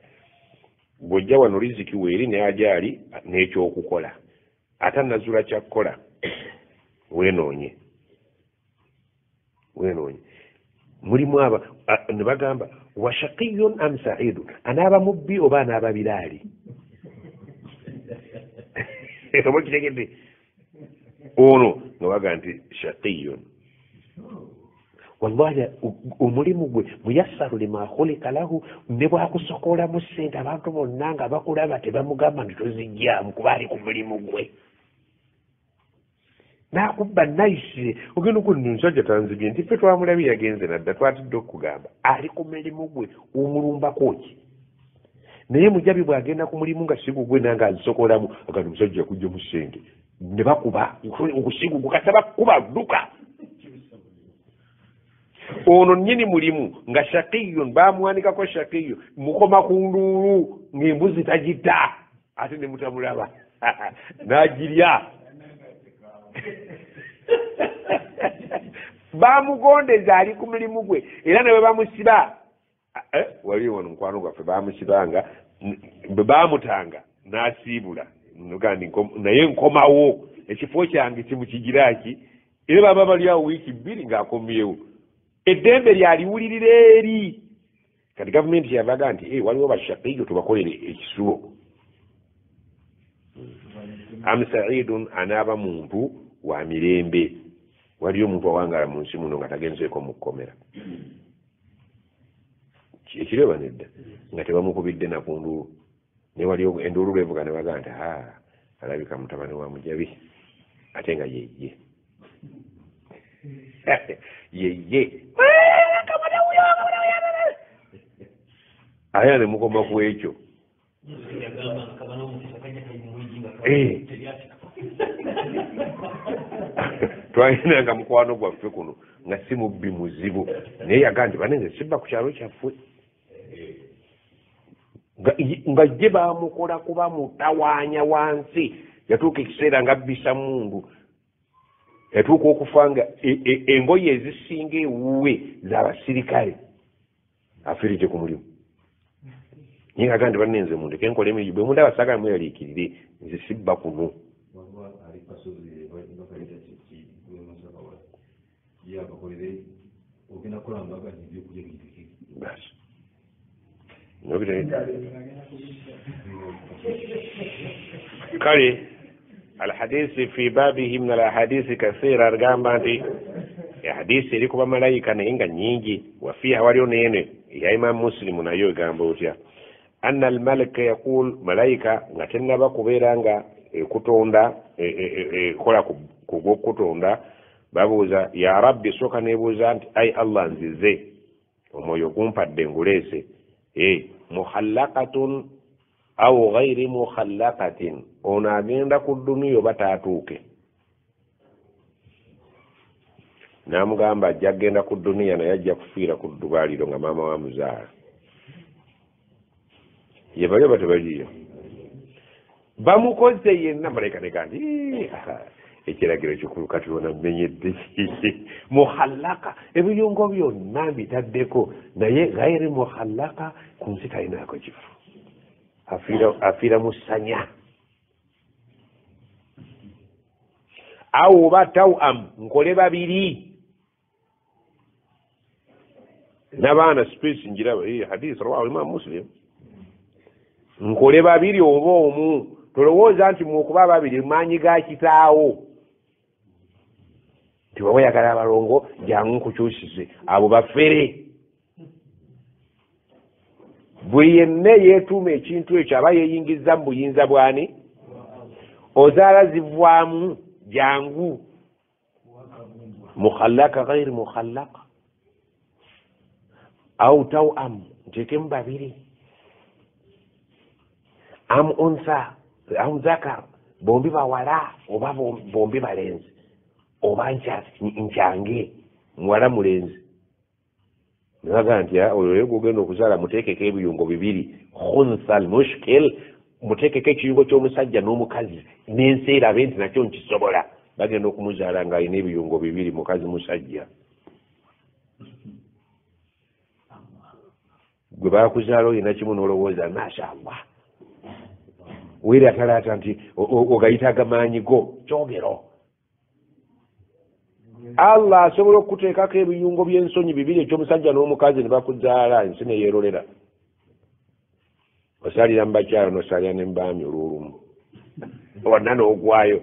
Bw'ojja wano riziki weeri ne ajaali n'ekyokukola. Ate anazula kyakkola weenoonye. Weenoonye. Mulimu aba ne bagamba wa shaqiyun am sa'idun, anaaba mubbi oba anaaba biraali. Oba kitegedde? Ono nga baga nti shaqiyun. Wallahi omulimu gwe muyassaru lima khulika lahu, ne bwakusokolamu ssente abantu bonna nga bakulaba tebamugamba nti tozijjaamu kuba ali ku mulimu gwe. N'akubba nayise ogenda okuli omusajja tanzibye nti ffe twamulabye yagenze nadda twatidde okugamba ali ku mulimu gwe omulumbako ki? Naye mujabi bw'agenda ku mulimu nga si gugwe nange azisokolamu agamba omusajja yakugyamu ssente ne bakuba ogusigu kata bakuba dduka. Ono nnyini mulimu nga shaqiyun bamuwanikako shaqiyu mukoma ku nduulu ng'embuzi tagita ate ne mutamulaba n'agirya. Bamugondeza ali ku mulimu gwe era ne bwe bamusiba wali wano mukwano gwaffe bamusibanga bwe bamutanga n'asiibula naye nkomawo ekifo kyange kimukigira ki era baba bali awo wiiki bbiri ng'akomyewo eddembe lyaliwulirira eri. Kati gavumenti yavaga nti waliwo bashaqiyo tubakolere ekisulo. Am sa'idun anaaba muntu wa mirembe. Waliyo omuntu awangala mu nsi muno nga tagenzeeko mu kkomera. Ekireba nedda nga tebamukubidde na ku nduulu. Naye waliyo enduulu lwevuga ne baga nti alabika mutabani wa Mujabi ate nga yeye. Yeye. Aya ne mukoma ku ekyo. Twalinanga mukwano gwaffe kuno nga si mubbi muzibu naye yaga nti banenze sibba ku kyalo kyaffe nga gye bamukola kuba mutawaanya wansi. Yatuuka ekiseera nga abbisa mundu, yatuuka okufa nga engoye ezisinga ewuwe z'abasirikale afiiridde ku mulimu. Naye nga nti bannenze mundeke nkole emirimu bwe mundaba saagala mweraliikirire nze sibba kuno. Basi. Kale alhadisi fi babihi min alahadisi kathira agamba nti hadisi eri kuba malayika naye nga nnyingi wafiiha waliyo neene ya Imam Muslimu nayo egamba otya anna almalaka yaqul malayika nga tennaba kubeera nga ekutonda ekola ku gw'okutonda babuuza ya Rabbi sooka neebuuza nti ai Allah nzize omwoyo gumpadde nguleese mukhallaqatun au ghairi mukhallaqatin ono agenda ku dduniya oba taatuuke. N'amugamba ajja kugenda ku dduniya naye ajja kufiira ku ddwaliro nga maama wa muzaala. Ye bali oba tebaliyo? Bamukoze yenna malayika nega nti ekiragiro kikulu kati ona mmenyedde mukhallaka ebiyungo byonna mbitaddeko naye ghairi mukhallaka ku nsi talinaako kifo afiira mu ssanya awo oba tawam nkole babiri n'abaana space njiraba hadith rawahu Imam Muslim nkole babiri oba omu tolowooza nti muokuba babiri maanyi ga kitaawo nti bw'oba oyagala abalongo jangu nkukyusize abo bafere buli yenna yeetuuma ekintu ekyo aba yeeyingiza mu buyinza bwani ozaala zivwamu jangu mukhallaka ghairi mukhallaka au tawam nteekemu babiri am unsa am zakar bombi bawala oba bombi balenzi oba nkyange muwala mulenzi nebagaa nti oyo gwogenda okuzaala muteekeko ebiyungo bibiri khuntha almushkil muteekeko ekiyungo ky'omusajja n'omukazi n'ensi erabe nti nakyo nkisobola bagenda okumuzaala ng'alina ebiyungo bibiri mukazi musajja gwe bakuzaala olina kimu n'olowooza mashallah weeratalaata nti ogayita agamaanyi go kyogero Allah asobola okukuteekako ebiyungo by'ensonyi bibiri eky'omusajja n'omukazi ne bakuzaala ensi ne yeerolera osalira mu bakyala n'osalira ne mu baami olw'olumu wonna n'ogwayo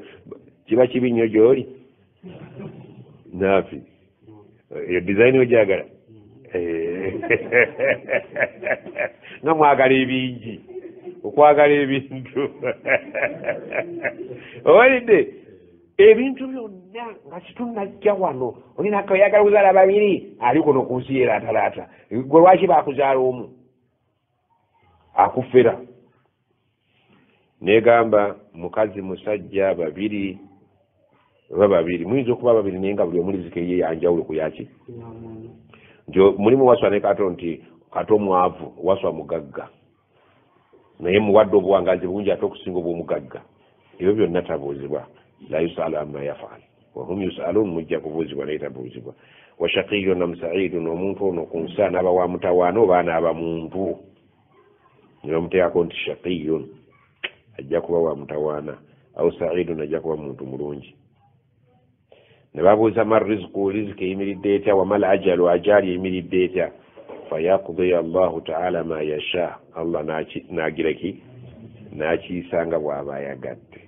kiba kibi nnyo gy'oli naafi eyo dizayini ogyagala nga mwagala ebingi okwagala ebintu owulidde ebintu byonna nga kitunnajja wano olina oyagala kuzaala babiri ali kuno ku nsi yeeraatalaata gwe lwaki baakuzaala omu akufera negamba mukazi musajja babiri oba babiri muyinza okuba babiri naye nga buli omu riziki ye yanjawulo ku yaki nti mulimu waswa ne kato nti kato mwavu waswa mugagga naye muwadde obuwangazi bungi ate okusinga obw'omugagga ebyo byonna tabuuzibwa la yusalu amma yafaal wahum yusalun mujja kubuuzibwa naye tabuuzibwa wa shaqiyun am saidun omuntu ono ku nsi anaaba wa mutawaana oba anaaba muntu ne bamuteekako nti shaqiyun ajja kuba wa mutawaana au saidun ajja kuba muntu mulungi ne babuuza ma rizqu riziki eyimiridde etya wamal ajalu ajaali eyimiridde etya fayaqdi Allahu taala ma yasha Allah n'agiraki n'akiyisa nga bw'aba ayagadde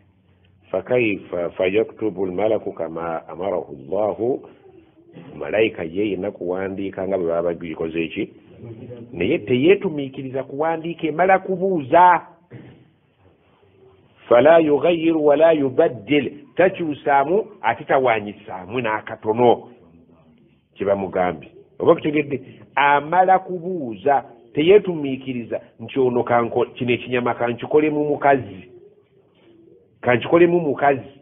fakaifa fayaktubu almalaku kama amarahu Allahu malayika ye yenna kuwandiika nga bwe baba bagikoze eki naye teyeetumiikiriza kuwandiika emala kubuuza fala yughayiru wala yubaddil takyusaamu ate tawanyisaamu n'akatono kye bamugambye oba kutegedde amala kubuuza teyeetumiikiriza nti ono kino ekinyama kankikolemu mukazi kankikolemu mukazi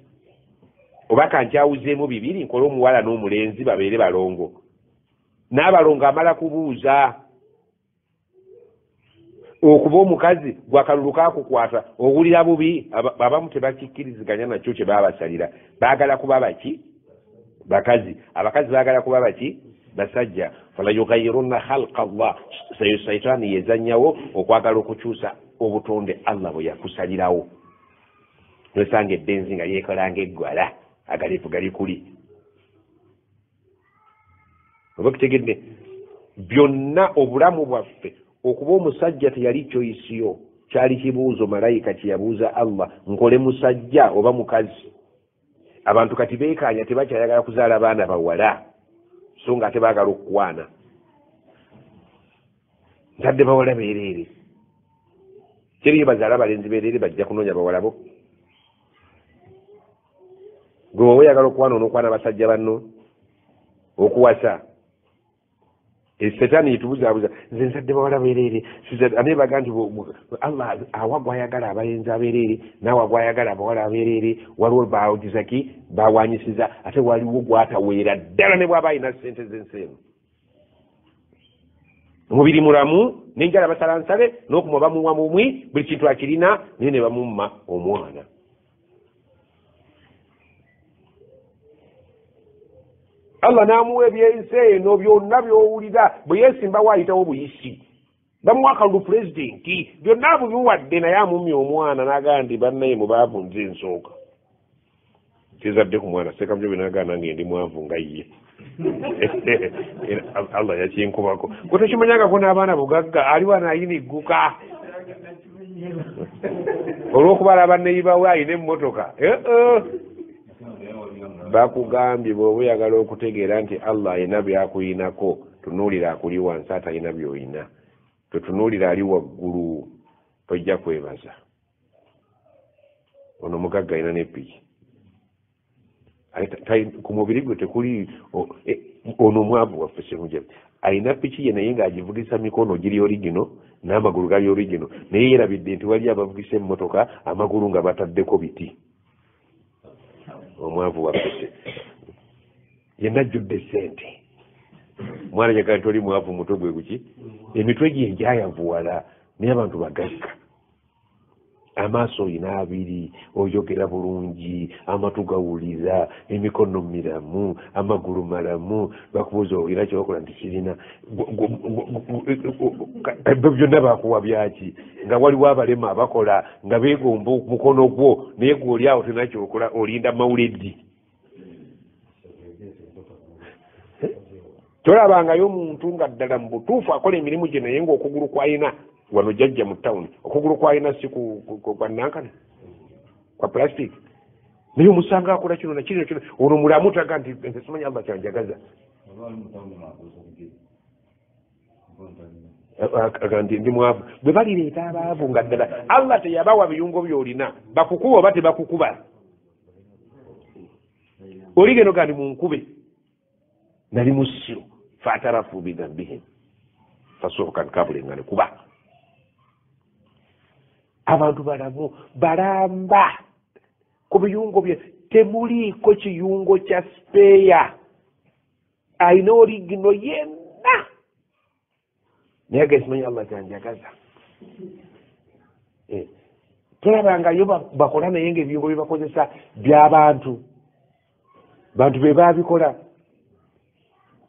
oba kankyawuzeemu bibiri nkole omuwala n'omulenzi babeere balongo n'abalongo amala kubuuza okuba omukazi gwakalulu kakukwata owulira bubi abamu tebakikkiriziganya nakyo kye baabasalira baagala kuba baki bakazi abakazi baagala kuba baki basajja fala yughayirunna khalqa Allah sayitaani yezannyawo okwagala okukyusa obutonde Allah bwe yakusalirawo nosanga eddenzi nga lyekolanga eggwala agaleefu gali kuli oba kutegedde byonna obulamu bwaffe okuba omusajja teyali choice yo kyali kibuuzo malayika kye yabuuza Allah nkole musajja oba mukazi abantu kati beekaanya tebakyayagala kuzaala baana bawala so nga ate baagala okukwana ntadde bawala beereere kiriyo bazaala abalenzi beereere bajja kunoonya bawala bo gwe woba oyagala okukwana onookwana basajja banno okuwasa setaani yetubuzaabuza nze nzadde bawala beereere ate baga nti Allah awa gwayagala abalenzi abeereere n'awa gwayagala abawala abeereere waliwo bawogizaki bawanyisiza ate waliwo gwataweera ddala ne bw'aba alina ssente z'ensi eno Omubiri mulamu, n'enjala basala nsale, n'okumwa bamuwa mumwi, buli kintu akirina, naye ne bamumma omwana. Allah n'amuwa ebyensi eno byonna by'owulira, bwe yeesimbawo ayitawo buyisi. Bamuwa akalulu pulezidenti, byonna abubiwadde naye amumye omwana n'agamba nti bannaye mu baavu nze nsooka. Kizadde ku mwana Ssekamjobe n'agaana nga ndi mwavu nga ye. Allah yakinkubako. Gwe tokimanyangako n'abaana bugagga, ali wano ayinigguka. Olw'okuba alaba neighbour we alina emmotoka. Bakugambye bw'oba oyagala okutegeera nti Allah alina by'akuyinako, tunuulira akuli wansi atalina by'olina. Totunuulira ali waggulu, tojja kwebaza. Ono mugagga alina n'eppiki. Ku mubiri gwe tekuli ono omwavu waffe Ssemujju alina piki ye naye ng'agivugisa mikono giri origino n'amagulu gali origino, naye yeerabidde nti wali abavugisa emmotoka amagulu nga bataddeko biti. Omwavu waffe yenna ajjudde ssente. Mwana njagala nti oli mwavu, mutwe gwe guki? Emitwe gye gyayavuwala naye abantu bagagga. Amaaso olina abiri, oyogera bulungi, amatu gawulira, emikono miramu, amagulu malamu, bakubuuza olina kyokola nti kirina. Byonna bakuwa byaki? Nga waliwo abalema abakola nga beegomba mukono gwo, naye gwe oli awo tolina kyokola, olinda mawuledi. Tolabangayo omuntu nga ddala mu butuufu akola emirimu gye naye ng'okugulu kw'alina wano jjajja mu tawuni, okugulu kw'alina si kwa nankana kwa plastic, naye omusanga akola kino nakino kino, ono mulamu taga nti nze simanyi Allah kyanjagaza. Nti ndi mwavu. Bwe balireeta abaavu nga ddala Allah teyabawa biyungo by'olina, bakukuba oba tebakukuba, oli geno gandi munkube nali musiru, fatarafu bidhambihim fasuhukan kabulengane kuba. Abantu balamu balamba ku biyungo bye, temuliiko kiyungo kya speya, alina origino yenna, naye agesimanyi Allah kyanjagaza. Tolabangayo bakola naye ng'ebiyungo bye bakozesa by'abantu, bantu be baabikola.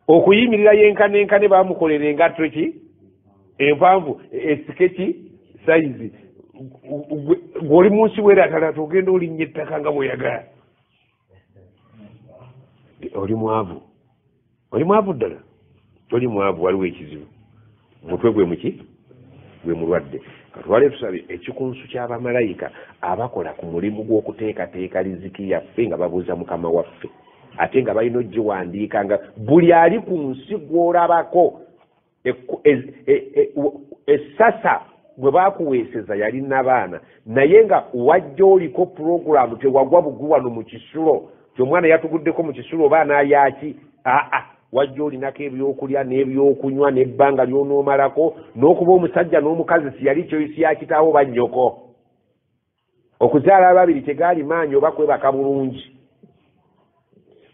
Okuyimirira yenkanenkane bamukolera engatto ki empanvu, esike ki sayizi, gw'oli mu nsi weeratalata ogenda olinnya ettaka nga bw'oyagala. Oli mwavu, oli mwavu ddala, toli mwavu, waliwo ekizibu, mutwe gwe muki gwe mulwadde. Katwale tusabe ekikunsu ky'abamalayika abakola ku mulimu gw'okuteekateeka riziki yaffe nga babuuza Mukama waffe, ate nga balina ogiwandiika nga buli ali ku nsi gw'olabako essasa gwe baakuweeseza yali nabaana, naye nga wajja oliko puroguramu tewagwa bugwi wano mu kisulo, ti omwana yatuguddeko mu kisulo oba anaayaki, aa wajja olinako ebyokulya n'ebyokunywa n'ebbanga ly'onoomalako, n'okuba omusajja n'omukazi siyali kyoyisi ya kitaawo bannyoko. Okuzaala ababiri tegaali maanyi oba kwebaka bulungi.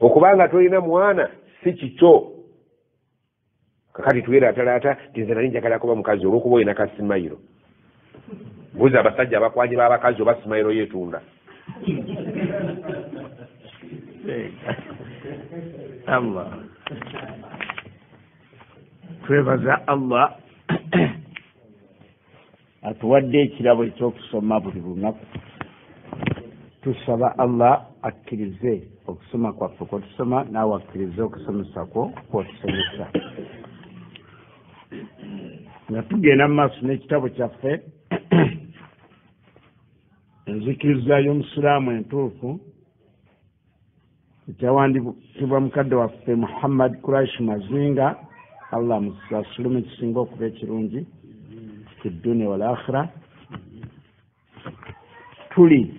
Okubanga tolina mwana si kikyo. Kakati tweraatalaata nti nze nali njagala kuba mukazi olw'okuba olina kasimayiro. Buuza abasajja abakwanyi b'abakazi oba simayiro yeetunda. Allah, twebaza Allah atuwadde ekirabo ekyokusoma buli lunaku. Tusaba Allah akkirize okusoma kwaffe kwotusoma, naawe akkirize okusomesa kwo kwotusomesa. Nga tugenda mu maaso n'ekitabo kyaffe Enzikiriza y'Omusiraamu Entuufu, ekyawandiikibwa mukadde waffe Muhammad Quraish Mazinga, Allah amusaasule ekisinga okuba ekirungi fi dduniya wal akhira. Tuli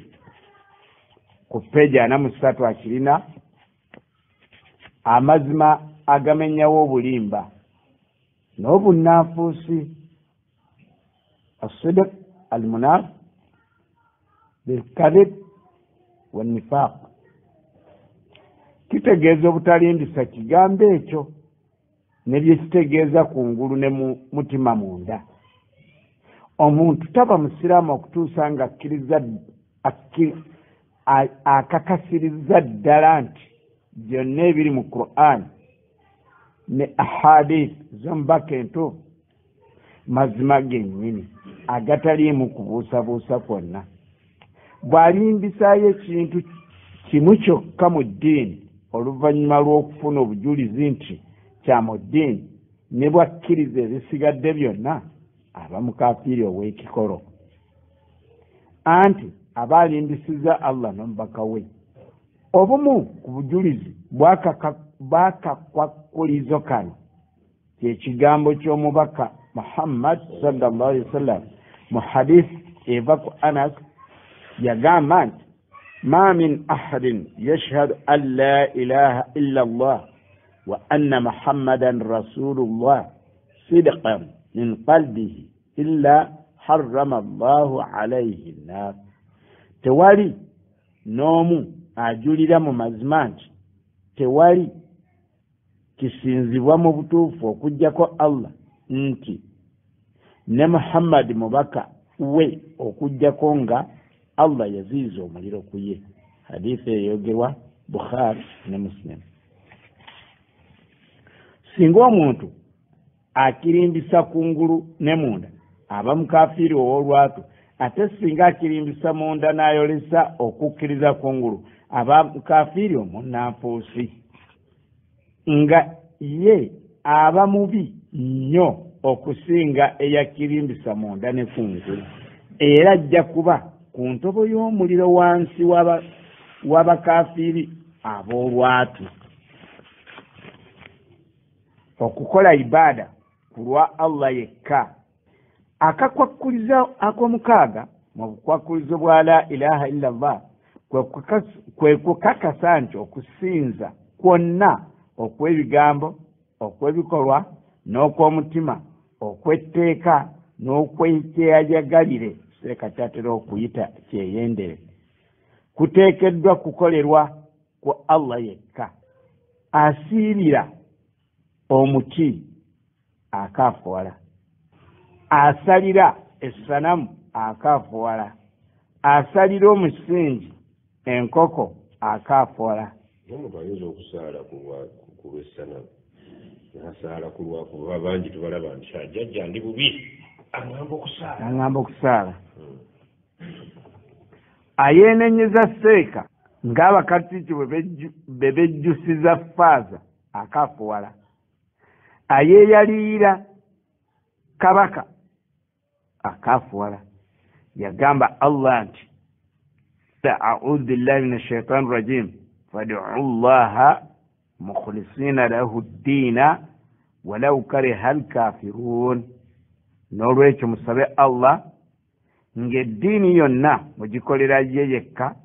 ku peegi 43 akirina amazima agamenyawo obulimba n'obunnanfuusi, asidiq almunaf bilkadhib wannifaq. Kitegeeza obutalimbisa kigambo ekyo Ne byekitegeeza kungulu ne mu mutima munda. Omuntu taba musiraamu okutuusa nga akkiriza akakasiriza ddala nti byonna ebiri mu Qur'an ne ahadith z'omubaka entuufu mazima gennyini agataliimu kubuusabuusa kwonna. Bw'alimbisaayo ekintu kimu kyokka mu ddiini oluvannyuma lw'okufuna obujulizi nti kya mu ddiini, ne bw'akkiriza ebisigadde byonna, aba mukafiiri ow'ekikolo, anti aba alimbisizza Allah n'omubaka we. Obumu ku bujulizi bw'akakwakkulizo kano kye kigambo ky'omubaka Muhammad sallallahu alaihi wasallam mu hadith eva ku Anas, yagamba nti ma min ahadin yashhadu an la ilaha illa Allah wa anna Muhammadan rasulullah sidqan min qalbihi illa harrama Allahu alayhi nnar. Tewali n'omu ajulira mu mazima nti tewali kisinzibwa mu butuufu okuggyako Allah, nti ne Muhammad mubaka we okuggyako nga Allah yaziyiza omuliro ku ye. Hadithi eyogerwa Bukhari ne Muslim. Singa omuntu akirimbisa kungulu ne munda aba mukafiiri ow'olwatu, ate singa akirimbisa munda n'ayolesa okukkiriza kungulu aba mukafiiri omunnanfuusi, nga ye aba mubi nnyo okusinga eyakirimbisa munda ne kungulu, era ajja kuba ku ntobo y'omuliro wansi w'abakafiiri ab'olwatu. Okukola ibaada ku lwa Allah yekka. Akakwakkulizo ak'omukaaga mu bukwakkulizo bwa la ilaha illa Allah kwe kukakasa nti okusinza kwonna okw'ebigambo, okw'ebikolwa n'okw'omutima, okw'etteeka n'okwekyeyajagalire, seeka kyatera okuyita kyeyendere, kuteekeddwa kukolerwa ku Allah yekka. Asiibira omuti akaafuwala, asalira essanamu akaafuwala, asalira omusingi enkoko akaafuwala. Omuntu ayinza okusaala ku lw'essanamu n'asaala ku lwakuba bangi tubalaba nti jjajja ndi bubi, aŋŋamba okusaala. Ayeenenyeza seeka ng'abakatuliki bwe bejjusiza faaza akaafuwala. Ayeeyaliira kabaka akaafuwala. Yagamba Allah nti a'udhu billahi minash shaitani rajim fad'u llaha mukhlisina lahu ddiina walau kariha alkafirun. N'olwekyo musabe Allah ng'eddiini yonna mugikolera ye yekka,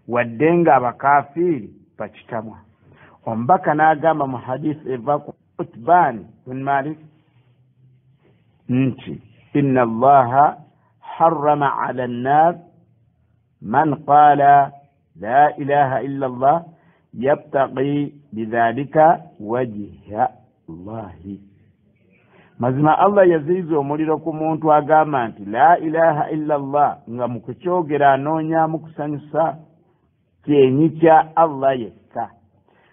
wadde ng'abakafiiri bakitamwa. Omubaka n'agamba mu hadith eva ku Utbani bin Malik nti inna Allaha harrama ala nnar man qala la ilaha illa Allah yabtaghi bidhalika wajha Allahi. Mazima Allah yaziyiza omuliro ku muntu agamba nti la ilaha illa Allah, nga mu kukyogera anoonyamu kusanyusa kyenyi kya Allah yekka.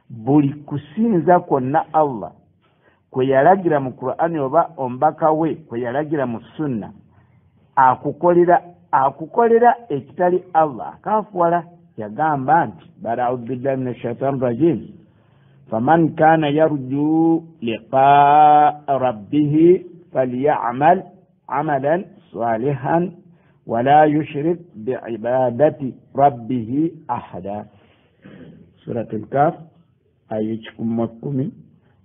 Buli kusinza kwonna Allah kwe yalagira mu Qur'ani oba omubaka we kwe yalagira mu sunna, akukolera ekitali Allah akaafuwala. Yagamba nti a'udhu billahi minash shaitani rajim faman kana yarju liqaa rabbihi falyamal amalan salihan wala yushrik biibadati rabbihi ahada. Suratul Kahf aya 110.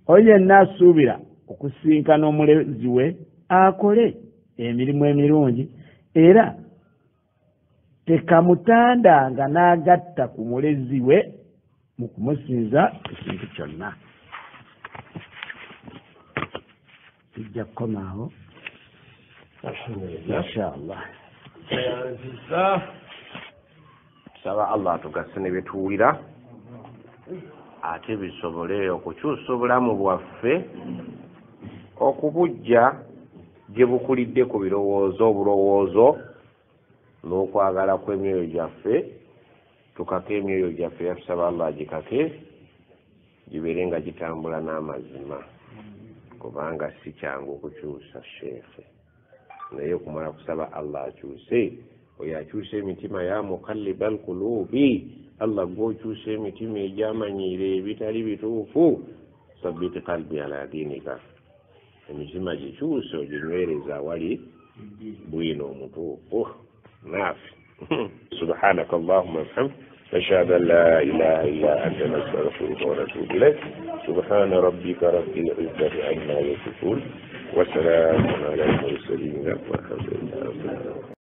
Oyo yenna asuubira okusinkana omulezi we akole emirimu emirungi, era tekamutandanga n'agatta ku mulezi we mu kumusinza ekintu kyonna. Tujja kukomaawo alhamdulillah, inshallah. Tusaba Allah atugase ne bye tuwulira, Ate bisobole okukyusa obulamu bwaffe okubujja gye bukulidde ku birowoozo obulowoozo n'okwagala kw'emyoyo gyaffe, tukake emyoyo gyaffe, yatusaba Allah agikake gibeere nga gitambula n'amazima, kubanga si kyangu okukyusa sheekhe, naye okumala kusaba Allah akyuse, oyo akyusa emitima, ya mukalliba alqulubi, Allah gw'okyusa emitima egyamanyiire ebitali bituufu, sabbiti qalbi ala dinika, emitima gikyuse oginywereza awali bwino omutuufu naafi. Subhanaka allahumma wabihamdik, nashhadu an la ilaha illa anta, nastaghfiruka wa natubu ilaik. Subhana rabbika rabbil izzati amma yasifun, wa salamun ala al mursalin, walhamdulillahi rabbil alamin.